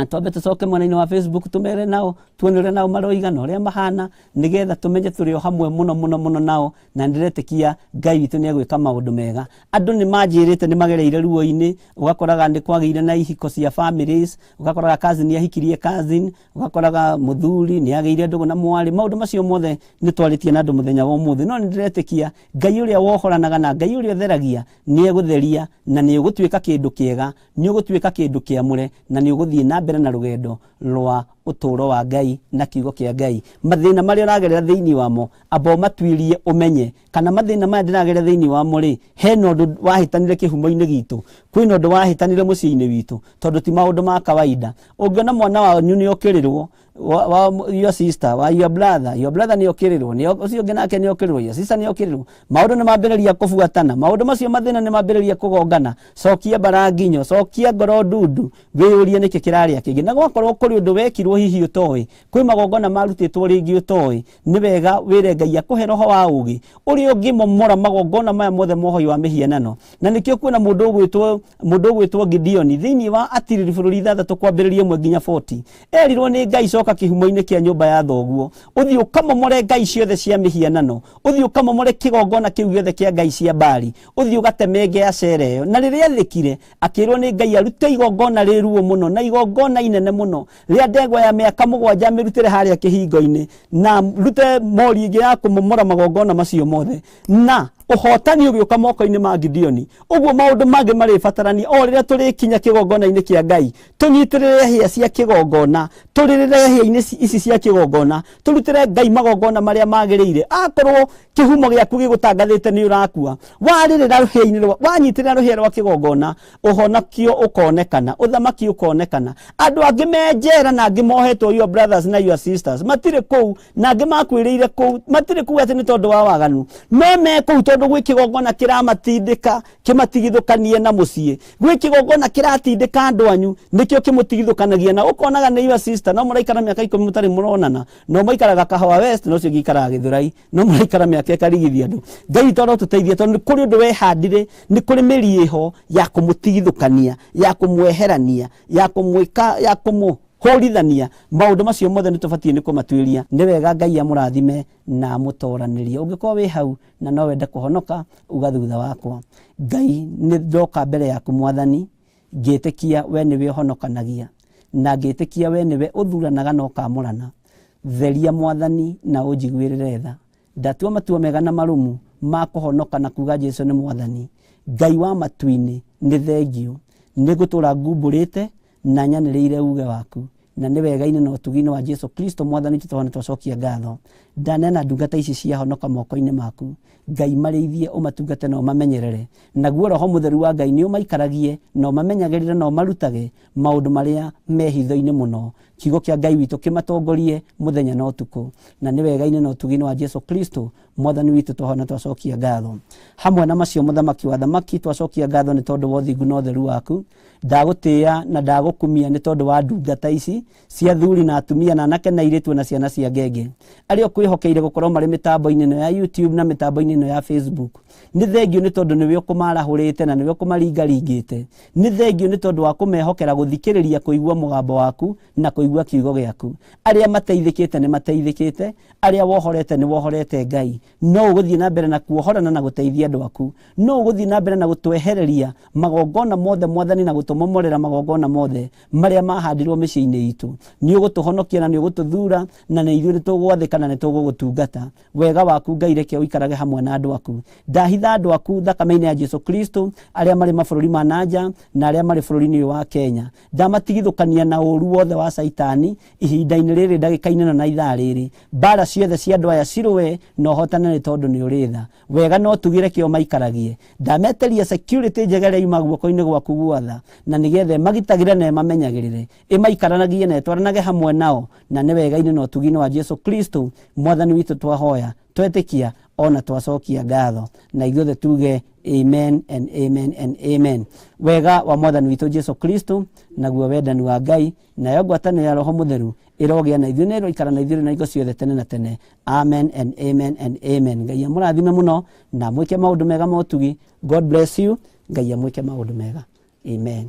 S9: Twambe tũcoke mwena-inĩ wa Facebook tũmere nao, tuone ũrĩa nao maroiga na ũrĩa mahana, nĩgetha tũmenye tũrĩ o hamwe mũno mũno mũno nao, na ndĩretĩkia Ngai witũ nĩ egwĩka maũndũ mega. Andũ nĩ manjĩrĩte nĩ magereire ruo-inĩ, ũgakoraga nĩ kwagĩire na ihiko cia families, ũgakoraga cousin nĩ ahikirie cousin, ũgakoraga mũthuri nĩ agĩire ndũgũ na mwarĩ. Maũndũ macio mothe nĩ twarĩtie na andũ mũthenya wa ũmũthĩ, no nĩ ndĩretĩkia Ngai ũrĩa wohoranaga na Ngai ũrĩa ũtheragia nĩ egũtheria, na nĩ ũgũtuĩka kĩndũ kĩega, nĩ ũgũtuĩka kĩndũ kĩamũre, na nĩ ũgũthiĩ na mbere na rũgendo rwa ũtũũro wa Ngai na kiugo kĩa Ngai. Mathĩna marĩa ũragerera thĩinĩ wamo, amba ũmatuĩrie ũmenye kana mathĩna maya ndĩragerera thĩinĩ wamo rĩ, hena ũndũ wahĩtanire kĩhumo-inĩ gitũ, kwĩna ũndũ wahĩtanire mũciĩ-inĩ witũ, tondũ ti maũndũ ma kawaida. Ũngĩona mwana wanyu nĩ okĩrĩrwo, wa your sister, wa your brother, your brother nĩ okĩrĩrwo, nĩ ũcio ũngĩ nake nĩ okĩrĩrwo, your sister nĩ okĩrĩrwo, maũndũ nĩ mambĩrĩria kũbuatana, maũndũ macio mathĩna nĩ mambĩrĩria kũgongana, cokia mbara nginyo, cokia ngoro ndundu, wĩyũrie nĩkĩ kĩrarĩa kĩngĩ. Na gwakorwo kũrĩ ũndũ wekirwo hihi ũtoĩ, kwĩ magongona marutĩtwo rĩngĩ ũtoĩ, nĩ wega wĩre Ngai akũhe roho wa ũũgĩ ũrĩa ũngĩmomora magongona maya mothe mohoi wa mĩhianano. Na nĩkĩo kuona mũndũ ũgwĩtwo Gideoni thĩinĩ wa atiriri bũrũri 6 kwambĩrĩria 1 nginya 40, erirwo nĩ Ngai coka kĩhumo-inĩ kĩa nyũmba ya thoguo, ũthiĩ ũkamomore ngai ciothe cia mĩhianano, ũthiĩ ũkamomore kĩgongona kĩu gĩothe kĩa ngai cia Baali, ũthiĩ ũgatemenge Ashera ĩyo. Na rĩrĩa athĩkire, akĩrwo nĩ Ngai arute igongona rĩ ruo mũno na igongona inene mũno rĩa ndegwa ya mĩaka 7 amĩrutĩre harĩa kĩhingo-inĩ, na rute mori ĩngĩ ya kũmomora magongona macio mothe, na ũhotani ũgĩũka moko-inĩ ma Gideoni. Ũguo maũndũ mangĩ marĩbatarania o rĩrĩa tũrĩkinya kĩgongona-inĩ kĩa Ngai, tũnyitĩrĩre hĩa cia kĩgongona, tũrĩrĩre hĩa-inĩ ici cia kĩgongona, tũrutĩre Ngai magongona marĩa magĩrĩire. Akorwo kĩhumo gĩaku gĩgũtangathĩte nĩ ũrakua, warĩrĩra rũhĩa-inĩ rwa, wanyitĩrĩra rũhĩa rwa kĩgongona, ũhonokio ũkonekana, ũthamaki ũkonekana. Andũ angĩ me njera na angĩ mohetwo, your brothers na your sisters matirĩ kũu, na angĩ makuĩrĩire kũu, matirĩ kũu atĩ nĩ tondũ wa waganu, no me kũu tondũ gwĩ kĩgongona kĩramatindĩka kĩmatigithũkanie na mũciĩ, gwĩ kĩgongona kĩratindĩka andũ anyu, nĩkĩo kĩmũtigithũkanagia. Na ũkonaga nĩ your sister, no mũraikara mĩaka 10 mũtarĩ mũronana, no mũikaraga Kahawa West, no ũcio ũngĩ aikaraga Gĩthũrai, no mũraikara mĩaka ĩkarigithia andũ. Ngai witũ arotũteithia, tondũ nĩ kũrĩ ũndũ wehandire, nĩ kũrĩ mĩri ĩho ya kũmũtigithũkania, ya kũmweherania, ya kũmwĩka, ya kũmũhũrithania. Maũndũ macio mothe nĩ tũbatiĩ nĩ kũmatuĩria. Nĩ wega Ngai amũrathime na amũtoranĩrie. Ũngĩkorwo wĩ hau na no wende kũhonoka, uga thutha wakwa, Ngai nĩ ndoka mbere yaku Mwathani, ngĩtĩkia we nĩwe ũhonokanagia, na ngĩtĩkia we nĩwe ũthuranaga na ũkamũrana. Theria Mwathani na ũnjiguĩrĩre tha. Ndatua matua mega na marũmu ma kũhonoka na kuga Jesu nĩ Mwathani.
S8: Ngai wa matu-inĩ, nĩ thengio nĩ ngũtũra ngumbũrĩte na nyanĩrĩire uge waku, na nĩ wega-inĩ na ũtugi-inĩ wa Jesu Kristo Mwathani witũ twana twacokia ngatho. Ndaneana ndungata ici ciahonoka moko-inĩ maku. Ngai, marĩithie, ũmatungate na ũmamenyerere, naguo Roho Mũtheru wa Ngai nĩ ũmaikaragie na ũmamenyagĩrĩre na ũmarutage maũndũ marĩa me hitho-inĩ mũno. Kiugo kĩa Ngai witũ kĩmatongorie mũthenya na ũtukũ, na nĩ wega-inĩ na ũtugi-inĩ wa Jesu Kristo Mwathani witũ twahona twacokia ngatho. Hamwe na macio, Mũthamaki wa thamaki, twacokia ngatho nĩ tondũ wa ũthingu na ũtheru waku. Ndagũtĩĩa na ndagũkumia nĩ tondũ wa ndungata ici cia athuri na atumia na anake na airĩtu na ciana cia ngenge arĩa ũkwĩhokeire gũkorwo marĩ mĩtambo-inĩ ĩno ya YouTube na mĩtambo-inĩ ĩno ya Facebook. Nĩ thengio nĩ tondũ nĩwe ũkũmarahũrĩte na nĩwe ũkũmaringaringĩte. Nĩ thengio nĩ tondũ wa kũmehokera gũthikĩrĩria kũigua mũgambo waku na kũigua kiugo gĩaku. Arĩa mateithĩkĩte nĩ mateithĩkĩte, arĩa wohorete nĩ wohorete. Ngai, no ũgũthiĩ na mbere na kuohorana na gũteithia andũ aku, no ũgũthiĩ na mbere na gũtwehereria magongona mothe, Mwathani, na gũtũmomorera magongona mothe marĩa mahandirwo mĩciĩ-inĩ itũ. Nĩ ũgũtũhonokia na nĩ ũgũtũthura, na nĩ ithuĩ nĩ tũgwathĩka na nĩ tũgũgũtungata. Wega waku, Ngai, reke ũikarage hamwe na andũ aku. Ndahitha andũ aku thakame-inĩ ya Jesu Kristo, arĩa marĩ mabũrũri ma nanja na arĩa marĩ bũrũri-inĩ ũyũ wa Kenya. Ndamatigithũkania na ũru wothe wa Caitani ihinda-inĩ rĩrĩ, ndagĩka-inĩ ĩno na ithaa rĩrĩ. Mbara ciothe cia andũ aya cirũe na ũhotane, nĩ tondũ nĩ ũrĩ tha. Wega no tugire kĩo maikaragie. Ndameteria security njega ĩrĩa yuma guoko-inĩ gwaku gwatha, na nĩgetha ĩmagitagĩre na ĩmamenyagĩrĩre, ĩmaikaranagie na ĩtwaranage hamwe nao, na nĩ wega-inĩ na ũtugi-inĩ wa Jesu Kristo Mwathani witũ twahoya, twetĩkia ona twacokia ngatho, na ithuothe tuge amen and amen and amen. Wega wa Mwathani witũ Jesu Kristo, naguo wendani wa Ngai, nayo ngwatanĩro ya Roho Mũtheru ĩrogĩa na ithuĩ na ĩroikara na ithuĩ na hingo ciothe tene na tene. Amen and amen and amen. Ngai amũrathime mũno na mwĩke maũndũ mega ma ũtugi. God bless you. Ngai amwĩke maũndũ mega. Amen.